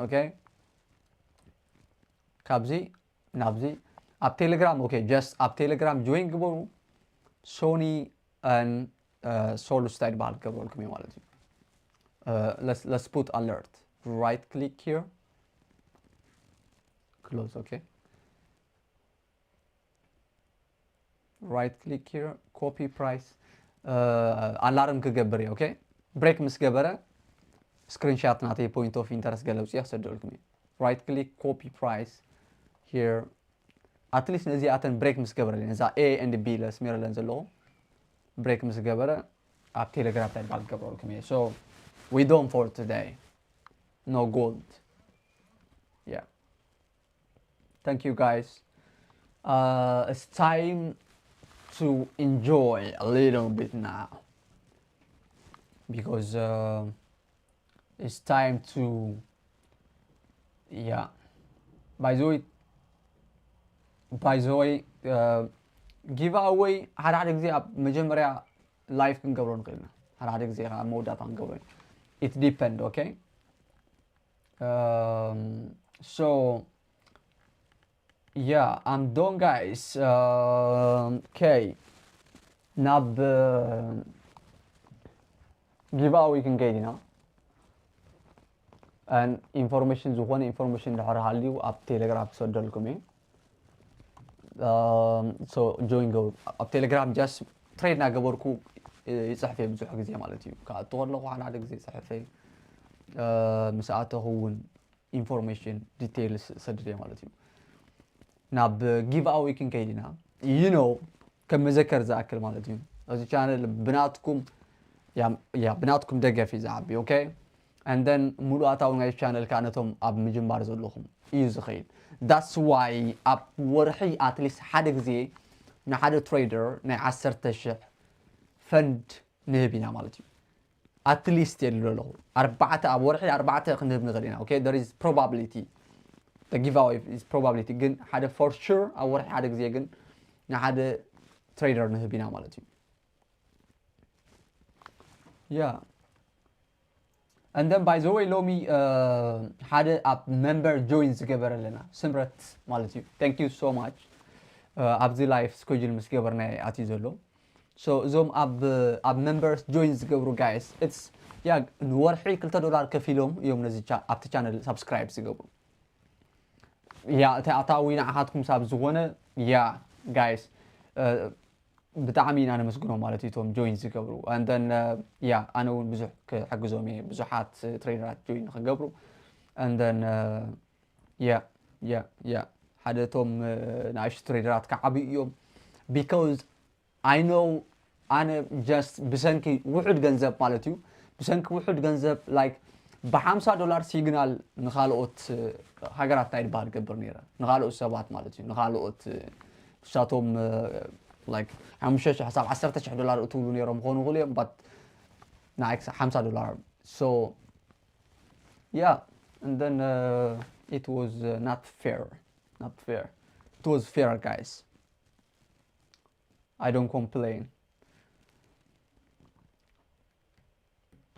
okay? ካብዚ ናብዚ ኣብ ቴሌግራም፣ okay, just ኣብ ቴሌግራም join ግበሩ። Sony and Solus እንታይ ዝበሃል ክገብረልኩም እዩ ማለት እዩ። Let's put alert, right click here, close, okay? Right click here, copy price. Alarm ክገብር እየ። Okay, break ምስ ገበረ screenshot ናተይ point of interest ገለ ውፅእ ክሰደልኩም እየ። Right click, copy price here. At least ነዚኣተን break ምስ ገበረለን፣ እዛ A and B ለስሜረለን ዘለኹ break ምስ ገበረ ኣብ ቴሌግራም እንታይ ባል ክገብረልኩም እየ። So we done for today. No gold. Yeah. Thank you, guys. Uh, it's time to enjoy a little bit now because uh, it's time to, yeah. By the way, by the way, uh, giveaway ሓደ ሓደ ግዜ ኣብ መጀመርያ live ክንገብሮ ንኽእል ኢና። ሓደ ሓደ ግዜ ኣብ መወዳእታ ክንገብሮ ኢና። It depend, okay? Um, so yeah, I'm done, guys. Um, okay. ናብ giveaway ክንከይድ ኢና። And information፣ ዝኾነ information ድሕር ሃልዩ ኣብ ቴሌግራም ክሰደልኩም እየ። So join go ኣብ ቴሌግራም just trade እናገበርኩ ይፅሕፍ እየ ብዙሕ ግዜ ማለት እዩ። ክኣቱ ከለኹ ሓደ ሓደ ግዜ ይፅሕፍ እየ። ምስ ኣተኹ እውን information details ሰድድ እየ ማለት እዩ። ናብ giveaway ክንከይድ ኢና። You know፣ ከም መዘከር ዝኣክል ማለት እዩ፣ እዚ ቻነል ብናትኩም፣ ያ ብናትኩም ደገፍ እዩ ዝዓቢ። Okay? And then ሙሉእ ኣታዊ ናይ ቻነል ከዓ ነቶም ኣብ ምጅማር ዘለኹም እዩ ዝኸይድ። That's why ኣብ ወርሒ at least ሓደ ግዜ ንሓደ trader ናይ ዓሰርተ ሽሕ ፈንድ ንህብ ኢና ማለት እዩ። At least የድሎ ኣለኹ፣ ኣርባዕተ ኣብ ወርሒ ኣርባዕተ ክንህብ ንኽእል ኢና። Okay? There is probability, the giveaway is probability። ግን ሓደ for sure ኣብ ወርሒ ሓደ ግዜ ግን ንሓደ trader ንህብ ኢና ማለት እዩ። Yeah. And then by the way ሎሚ ሓደ ኣብ member join ዝገበረ ኣለና፣ ስምረት ማለት እዩ። Thank you so much። ኣብዚ live schedule ምስ ገበርና ኣትዩ ዘሎ። So እዞም ኣብ ኣብ members join ዝገብሩ guys፣ it's yeah፣ ንወርሒ ክልተ ዶላር ከፊሎም እዮም ነዚ ኣብቲ ቻነል subscribe ዝገብሩ። Yeah፣ እቲ ኣታዊ ንዓኻትኩም ሳብ ዝኾነ፣ yeah guys፣ ብጣዕሚ ኢና ነመስግኖም ማለት እዩ እቶም join ዝገብሩ። And then yeah፣ ኣነ እውን ብዙሕ ክሕግዞም እየ ብዙሓት traderኣት join ንክገብሩ። And then yeah, yeah, yeah፣ ሓደ እቶም ንኣሽቱ traderኣት ክዓብዩ እዮም። Because I know ኣነ just ብሰንኪ ውሑድ ገንዘብ ማለት እዩ፣ ብሰንኪ ውሑድ ገንዘብ like ብሓምሳ ዶላር ሲግናል ንካልኦት ሃገራት እንታይ ዝበሃል ገብር ነይረ፣ ንካልኦት ሰባት ማለት እዩ፣ ንካልኦት ንሳቶም like ሓሙሽተ ሽሕ ሳብ ዓሰርተ ሽሕ ዶላር እትብሉ ነይሮም ክኾኑ ይኽእሉ እዮም፣ but ንዓይ ክሳብ ሓምሳ ዶላር። So yeah, and then uh, it was uh, not fair, not fair. It was fair, guys. I don't complain.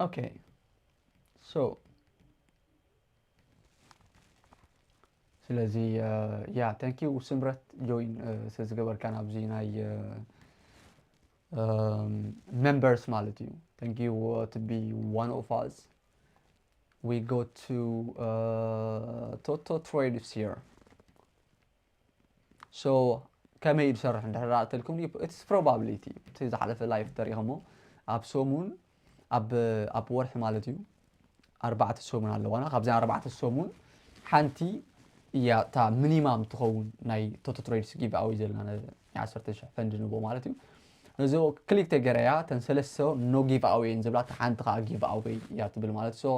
Okay, so ስለዚ yeah, thank you ስምረት join ስለዝገበርካን ኣብዚ ናይ members ማለት እዩ። Thank you to be one of us. We go to uh, Toto Trades here. So ከመይ እዩ ዝሰርሕ እንድሕር ዳኣ እተልኩም፣ it's probability። እቲ ዝሓለፈ live ተሪኢኹሞ፣ ኣብ ሰሙን፣ ኣብ ኣብ ወርሒ ማለት እዩ፣ ኣርባዕተ ሰሙን ኣለዋና። ካብዚ ኣርባዕተ ሰሙን ሓንቲ እያ እታ minimum ትኸውን ናይ Toto Trades giveaway ዘለና፣ ናይ ዓሰርተ ሽሕ ፈንድ ንቦ ማለት እዩ። ነዚ click ተገረያ፣ እተን ሰለስተ no giveaway እየን ዝብላ፣ እታ ሓንቲ ከዓ giveaway እያ ትብል ማለት። So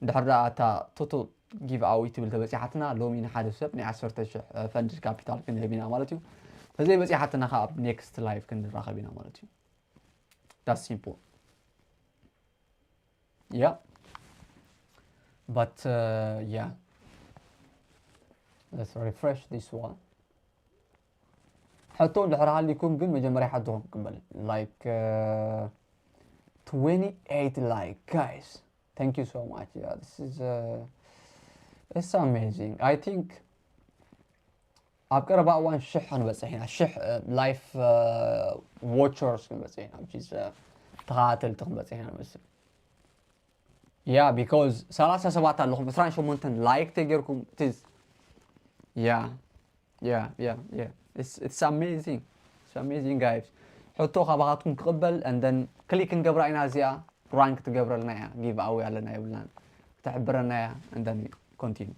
እንድሕር ዳኣ እታ Toto giveaway ትብል ተበፂሓትና፣ ሎሚ ንሓደ ሰብ ናይ ዓሰርተ ሽሕ ፈንድ ካፒታል ክንህብ ኢና ማለት እዩ። ተዘይበፂሓትና ከዓ ኣብ next live ክንራኸብ ኢና ማለት እዩ። That's simple. Yeah. But uh, yeah. Let's refresh this one. ሕቶ እንድሕር ሃሊኩም ግን መጀመርያ ሕቶኹም ክቅበል። Like uh, twenty-eight like, guys, thank you so much. Yeah, this is uh, it's amazing. I think ኣብ ቀረባ እዋን ሽሕ ክንበፅሕ ኢና። ሽሕ live watchers ክንበፅሕ ኢና፣ which is uh, ተኸታተልቲ ክንበፅሕ ኢና ንመስል። Yeah, because ሰላሳ ሰባት ኣለኹም፣ ዕስራን ሸሞንተን like ተጌርኩም። It is yeah, yeah, yeah, yeah. It's it's amazing. It's amazing, guys. ሕቶ ካባኻትኩም ክቕበል and then click ክንገብራ ኢና። እዚኣ prank ትገብረልና እያ። Give away ኣለና የብልናን፣ ክትሕብረና እያ። And then continue።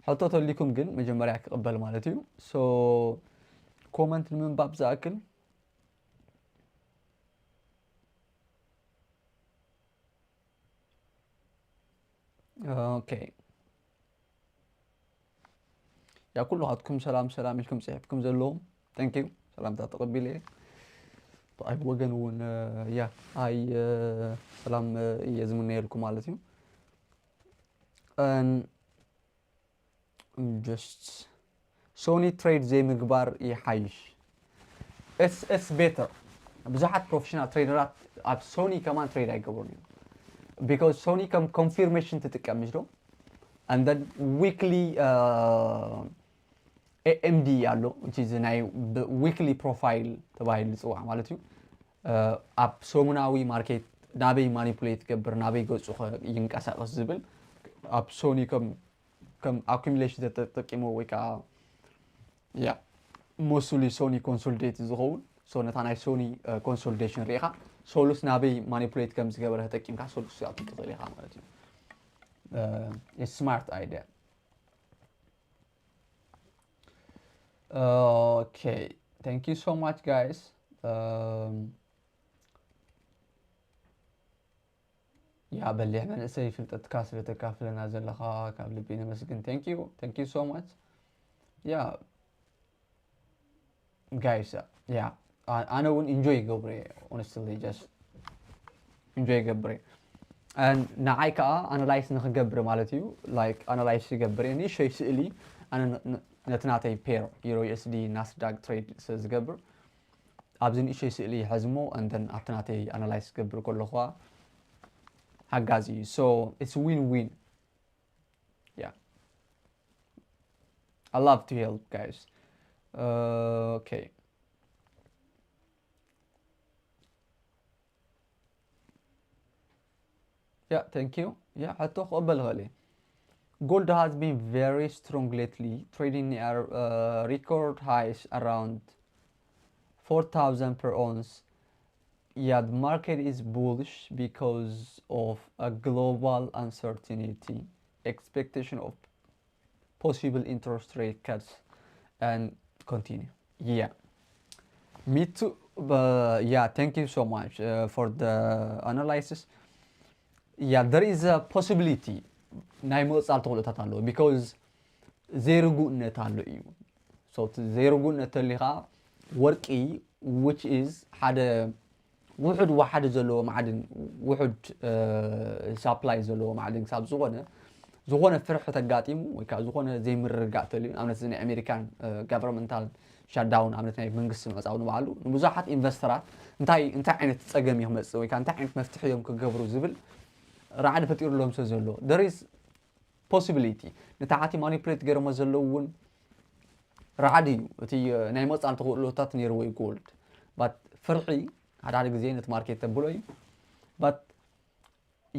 ሕቶ ተሊኩም ግን መጀመርያ ክቕበል ማለት እዩ። So comment ንምንባብ ዝኣክል። Okay. ያ ኩልኻትኩም ሰላም ሰላም ኢልኩም ጽሒፍኩም ዘለኹም፣ thank you፣ ሰላምታ ተቐቢለ እየ። ብኣይ ወገን እውን ያ ኣይ ሰላም እየ ዝምነየልኩም ማለት እዩ። And just Sony trade ዘይምግባር ይሓይሽ። It's it's better። ብዙሓት ፕሮፌሽናል ትሬደራት ኣብ ሶኒ ከማን ትሬድ ኣይገብሩን እዮም። Because ሶኒ ከም ኮንፊርሜሽን ትጥቀም፣ ምሽ ዶ? And then weekly uh, A M D ኣሎ፣ which is ናይ weekly profile ተባሂሉ ዝፅዋዕ ማለት እዩ። ኣብ ሰሙናዊ ማርኬት ናበይ ማኒፑሌት ትገብር፣ ናበይ ገፁ ይንቀሳቀስ ዝብል ኣብ ሶኒ ከም ከም accumulation ተጠቂሞ ወይ ከዓ ያ mostly ሶኒ ኮንሶሊዴት ዝኸውን። So ነታ ናይ ሶኒ ኮንሶሊዴሽን ሪኢኻ ሶሉስ ናበይ ማኒፑሌት ከም ዝገበረ ተጠቂምካ ሶሉስ ክትኣቱ ትኽእል ኢኻ ማለት እዩ። Smart idea. Okay, thank you so much, guys. Um, ያ በሊሕ መንእሰይ፣ ፍልጠትካ ስለ ተካፍለና ዘለኻ ካብ ልቢ ነመስግን። Thank you, thank you so much. Yeah, guys, yeah, ኣነ እውን ኢንጆይ ይገብሮ እየ። Honestly, just ኢንጆይ ይገብር እየ። ንዓይ ከዓ ኣናላይስ ንክገብር ማለት እዩ። Like ኣናላይስ ይገብር እየ፣ ንእሽተይ ስእሊ። ኣነ ነቲ ናተይ ፔር ዩሮ ዩኤስዲ ናስዳግ ትሬድ ስለ ዝገብር ኣብዚ ንእሽተይ ስእሊ ይሕዝ እሞ፣ and then ኣብቲ ናተይ ኣናላይስ ክገብር ከለኹ ሓጋዚ እዩ። So it's win win. Yeah, I love to help, guys. Uh, okay. Yeah, thank you. Yeah, ሕቶ ክቕበል እኽእል እየ። Gold has been very strong lately, trading near uh, record highs around four thousand per ounce. Yeah, the market is bullish because of a global uncertainty, expectation of possible interest rate cuts, and continue. Yeah, me too. But yeah, thank you so much uh, for the analysis. Yeah, there is a possibility ናይ ምቕፃል ተኽእሎታት ኣለዎ፣ because ዘይርጉእነት ኣሎ እዩ። So እቲ ዘይርጉእነት ተሊኻ ወርቂ፣ which is ሓደ ውሑድ ዋሓዲ ዘለዎ ማዕድን፣ ውሑድ ሳፕላይ ዘለዎ ማዕድን ክሳብ ዝኾነ፣ ዝኾነ ፍርሒ ተጋጢሙ ወይ ከዓ ዝኾነ ዘይምርግጋእ ተልዩ፣ ንኣብነት እዚ ናይ ኣሜሪካን ጋቨርንመንታል ሻትዳውን፣ ኣብነት ናይ መንግስቲ ምዕፃው ንባዕሉ ንብዙሓት ኢንቨስተራት እንታይ እንታይ ዓይነት ፀገም እዩ ክመፅእ ወይ ከዓ እንታይ ዓይነት መፍትሒ እዮም ክገብሩ ዝብል ራዕዲ ፈጢሩሎም ስለ ዘሎ፣ there is possibility። ንታሕቲ ማኒፕሌት ገይሮሞ ዘለዉ እውን ራዕዲ እዩ። እቲ ናይ መፃል ተኽእሎታት ነይርዎ እዩ ጎልድ። But ፍርሒ ሓደ ሓደ ግዜ ነቲ ማርኬት ተብሎ እዩ። But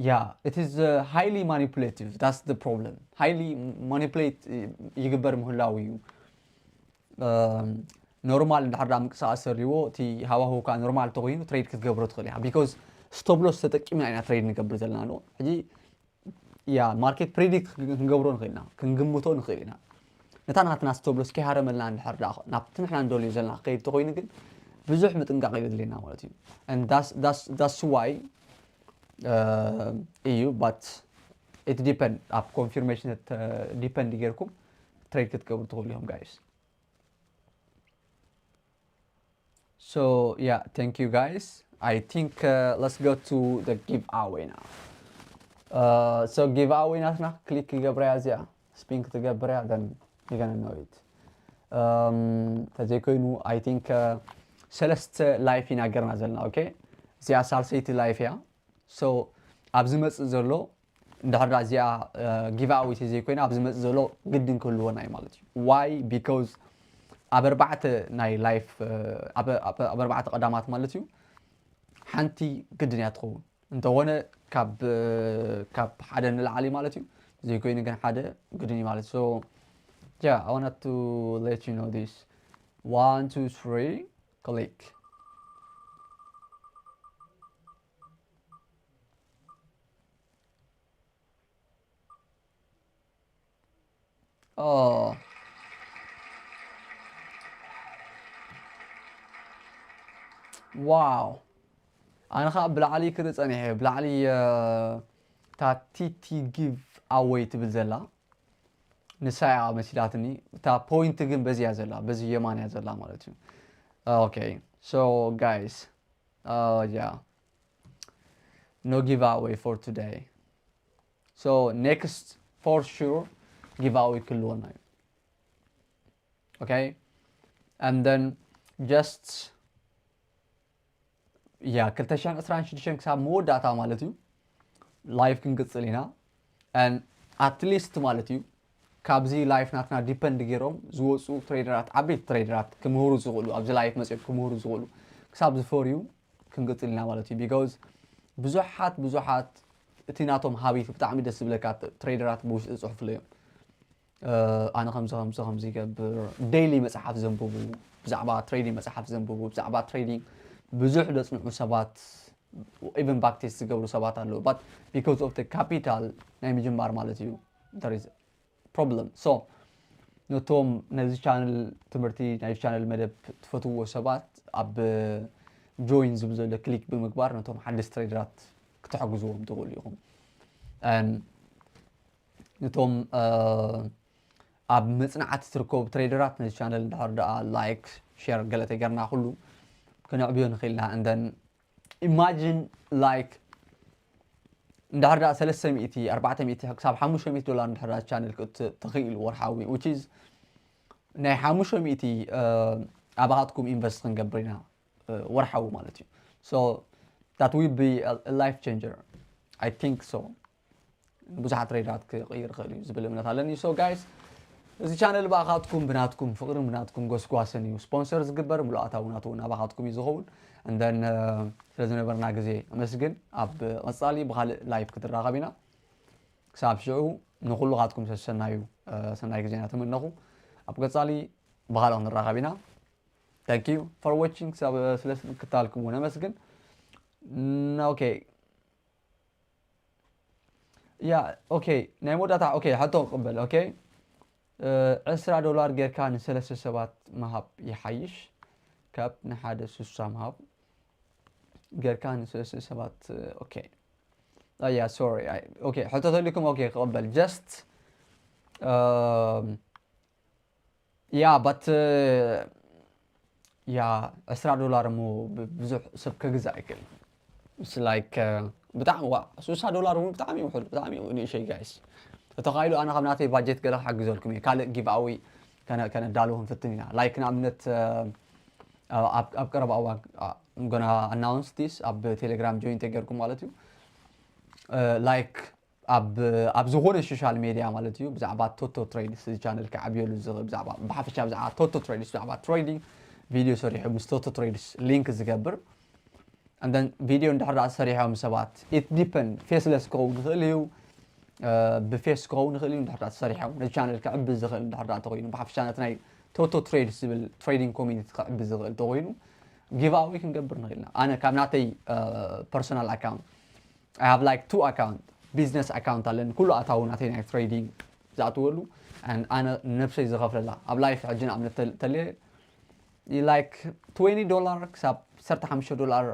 yeah, it is uh, highly manipulative, that's the problem. Highly manipulate ይግበር ምህላው እዩ። ኖርማል እንድሕር ዳ ምንቅስቃስ ሰሪዎ፣ እቲ ሃዋህው ከዓ ኖርማል ተኮይኑ ትሬድ ክትገብሮ ትኽእል ኢኻ። Because ስቶፕ ሎስ ተጠቂምና ኢና ትሬድ ንገብር ዘለና። ሕጂ ያ ማርኬት ፕሪዲክት ክንገብሮ ንኽእል ኢና፣ ክንግምቶ ንኽእል ኢና። ነታ ናትና ስቶፕ ሎስ ከይሃረመልና እንድሕር ዳ ናብቲ ንሕና እንደልዮ ዘለና ክኸይድ ተኮይኑ ግን ብዙሕ ምጥንቃቕ የድልየና ማለት እዩ። And that's why እዩ። But it depend፣ ኣብ ኮንፊርሜሽን ዲፐንድ ጌርኩም ትሬድ ክትገብሩ ትኽእሉ ኢኹም ጋይስ። So yeah, thank you guys. I think uh, let's go to the giveaway now. Uh, so giveaway ናትና ክሊክ ክገብረያ እዚኣ ስፒን ክትገብረያ፣ then you're gonna know it. ተዘይኮይኑ I think ሰለስተ live ኢና ገርና ዘለና። Okay፣ እዚኣ ሳልሰይቲ live እያ። So ኣብ ዝመፅእ ዘሎ እንድሕር ዳ እዚኣ giveaway ዘይኮይና ኣብ ዝመፅእ ዘሎ ግድን ክህልወና እዩ ማለት እዩ። Why? Because ኣብ ኣርባዕተ ናይ live ኣብ ኣርባዕተ ቀዳማት ማለት እዩ ሓንቲ ግድን እያ ትኸውን። እንተኾነ ካብ ካብ ሓደ ንላዕሊ ማለት እዩ። ዘይኮይኑ ግን ሓደ ግድን እዩ ማለት። So yeah, I wanted to let you know this. One, two, three, click. Oh. Wow. ኣነ ከዓ ብላዕሊ ክርኢ ጸኒሐ፣ ብላዕሊ እታ ቲቲ give away ትብል ዘላ ንሳ እያ መሲላትኒ። እታ point ግን በዚ እያ ዘላ፣ በዚ የማን እያ ዘላ ማለት እዩ። Okay, so guys, uh, yeah, no giveaway for today. So next for sure giveaway ክህልወና እዩ። Okay, and then just yeah, ክልተ ሽሕን ዕስራን ሽዱሽተን ክሳብ መወዳእታ ማለት እዩ live ክንቅፅል ኢና። And at least ማለት እዩ ካብዚ live ናትና depend ገይሮም ዝወፁ ትሬደራት፣ ዓበይቲ ትሬደራት ክምህሩ ዝኽእሉ፣ ኣብዚ live መፅኦም ክምህሩ ዝኽእሉ ክሳብ ዝፈርዩ ክንቅፅል ኢና ማለት እዩ። Because ብዙሓት ብዙሓት እቲ ናቶም ሃቢት ብጣዕሚ ደስ ዝብለካ ትሬደራት ብውሽጢ ዝፅሕፉለይ እዮም። ኣነ ከምዚ ከምዚ ከምዚ ይገብር፣ daily መፅሓፍ ዘንብቡ፣ ብዛዕባ trading መፅሓፍ ዘንብቡ፣ ብዛዕባ trading ብዙሕ ዘፅንዑ ሰባት፣ even backtest ዝገብሩ ሰባት ኣለዉ። But because of the capital ናይ ምጅማር ማለት እዩ there is problem። So ነቶም ነዚ ቻነል ትምህርቲ፣ ናይ ቻነል መደብ ትፈትውዎ ሰባት ኣብ join ዝብል ዘሎ click ብምግባር ነቶም ሓደስቲ ትሬደራት ክትሕግዝዎም ትኽእሉ ኢኹም። And ነቶም ኣብ መጽናዕቲ ትርከቡ ትሬደራት ነዚ ቻነል እንድሕር ደኣ like፣ share ገለ ተገርና ኩሉ ክነዕብዮ ንኽእል ኢና። And then imagine like እንድሕር ደኣ ሰለስተ ሚእቲ፣ ኣርባዕተ ሚእቲ ክሳብ ሓሙሽተ ሚእቲ ዶላር እንድሕር ደኣ ቻነል ክእቱ ተኽኢሉ ወርሓዊ፣ which is ናይ ሓሙሽተ ሚእቲ ኣባኻትኩም ኢንቨስት ክንገብር ኢና ወርሓዊ ማለት እዩ። So that will be a life changer, I think so። ብዙሓት ትሬዳት ክቕይር ይኽእል እዩ ዝብል እምነት ኣለኒ። So guys፣ እዚ ቻነል ብኣኻትኩም ብናትኩም ፍቕርን ብናትኩም ጎስጓስን እዩ ስፖንሰር ዝግበር። ምሉእ ኣታዊ ናቱ እውን ኣባኻትኩም እዩ ዝኸውን። And then ስለ ዝነበርና ግዜ ኣመስግን። ኣብ ቀጻሊ ብኻልእ ላይፍ ክትራኸብ ኢና። ክሳብ ሽዑ ንኹሉኻትኩም ሰሰናዩ ሰናይ ግዜ እናተመነኹ ኣብ ቀጻሊ ብኻልእ ክንራኸብ ኢና። Thank you for watching። ክሳብ ስለ ምክታልኩም እውን ኣመስግን። ኦኬ፣ ያ ኦኬ፣ ናይ መወዳእታ ኦኬ፣ ሕቶ ክቕበል። ኦኬ፣ ዕስራ ዶላር ጌርካ ንሰለስተ ሰባት ምሃብ ይሓይሽ ካብ ንሓደ ስሳ ምሃብ? ጌርካ ንሰለስተ ሰባት። ኦኬ፣ ያ ሶሪ፣ ኦኬ፣ ሕቶ ተልኩም። ኦኬ፣ ክቕበል። Just ያ but ያ ዕስራ ዶላር እሞ ብዙሕ ሰብ ከግዛእ ኣይክእል። It's like ብጣዕሚ ዋ ስሳ ዶላር እውን ብጣዕሚ ይውሕድ፣ ብጣዕሚ ንእሸይ ጋይስ። ተተኻኢሉ ኣነ ካብ ናተይ ባጀት ገለ ክሓግዘልኩም እየ። ካልእ ጊቭኣወይ ከነዳሉ ክንፍትን ኢና። Like ንኣብነት ኣብ ቀረባ እዋን I'm gonna announce this ኣብ ቴሌግራም ጆይን ተገርኩም ማለት እዩ። Like ኣብ ዝኾነ ሶሻል ሜድያ ማለት እዩ ብዛዕባ ቶቶ ትሬድስ እዚ ቻነል ክዓብየሉ ዝኽእል ብዛዕባ ብሓፈሻ ብዛዕባ ቶቶ ትሬድስ ብዛዕባ ትሬዲንግ ቪድዮ ሰሪሑ ምስ ቶቶ ትሬድስ ሊንክ ዝገብር። And then ቪድዮ እንድሕር ደኣ ሰሪሖም ሰባት it depend ፌስለስ ክኸውን ይኽእል እዩ፣ ብፌስ ክኸውን ይኽእል እዩ። እንድሕር ደኣ ሰሪሖም ነዚ ቻነል ክዕብዝ ዝኽእል እንድሕር ደኣ ተኾይኑ ብሓፈሻ ነቲ ናይ ቶቶ ትሬድስ ዝብል ትሬዲንግ ኮሚኒቲ ክዕብዝ ዝኽእል ተኾይኑ ጊቭኣወይ ክንገብር ንኽእል ኢና። ኣነ ካብ ናተይ ፐርሶናል ኣካውንት I have like two account፣ ቢዝነስ ኣካውንት ኣለኒ፣ ኩሉ ኣታዊ ናተይ ናይ ትሬዲንግ ዝኣትወሉ። ኣነ ነብሰይ ዝኸፍለላ ኣብ ላይፍ ሕጂ ንኣብነት ተልየ like twenty ዶላር ክሳብ ዓሰርተ ሓሙሽተ ዶላር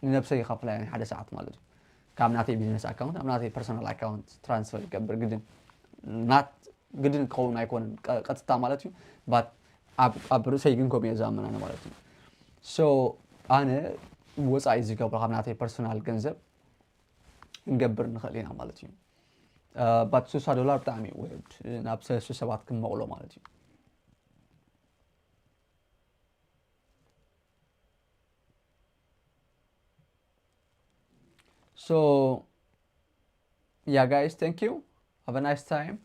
ንነብሰይ ይኸፍላ እየ ሓደ ሰዓት ማለት እዩ። ካብ ናተይ ቢዝነስ ኣካውንት ኣብ ናተይ ፐርሶናል ኣካውንት ትራንስፈር ይገብር። ግድን ናት ግድን ክኸውን ኣይኮነን ቀጥታ ማለት እዩ። But ኣብ ርእሰይ ግን ከምኡ እየ ዝኣምን ኣነ ማለት እዩ። So ኣነ ወፃኢ ዝገብሮ ካብ ናተይ ፐርሶናል ገንዘብ ክንገብር ንኽእል ኢና ማለት እዩ። But ስሳ ዶላር ብጣዕሚ ውሑድ ናብ ሰለስተ ሰባት ክንመቕሎ ማለት እዩ። So, yeah, guys, thank you. Have a nice time.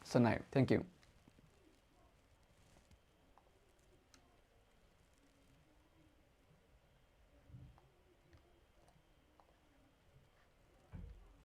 Sanai, thank you.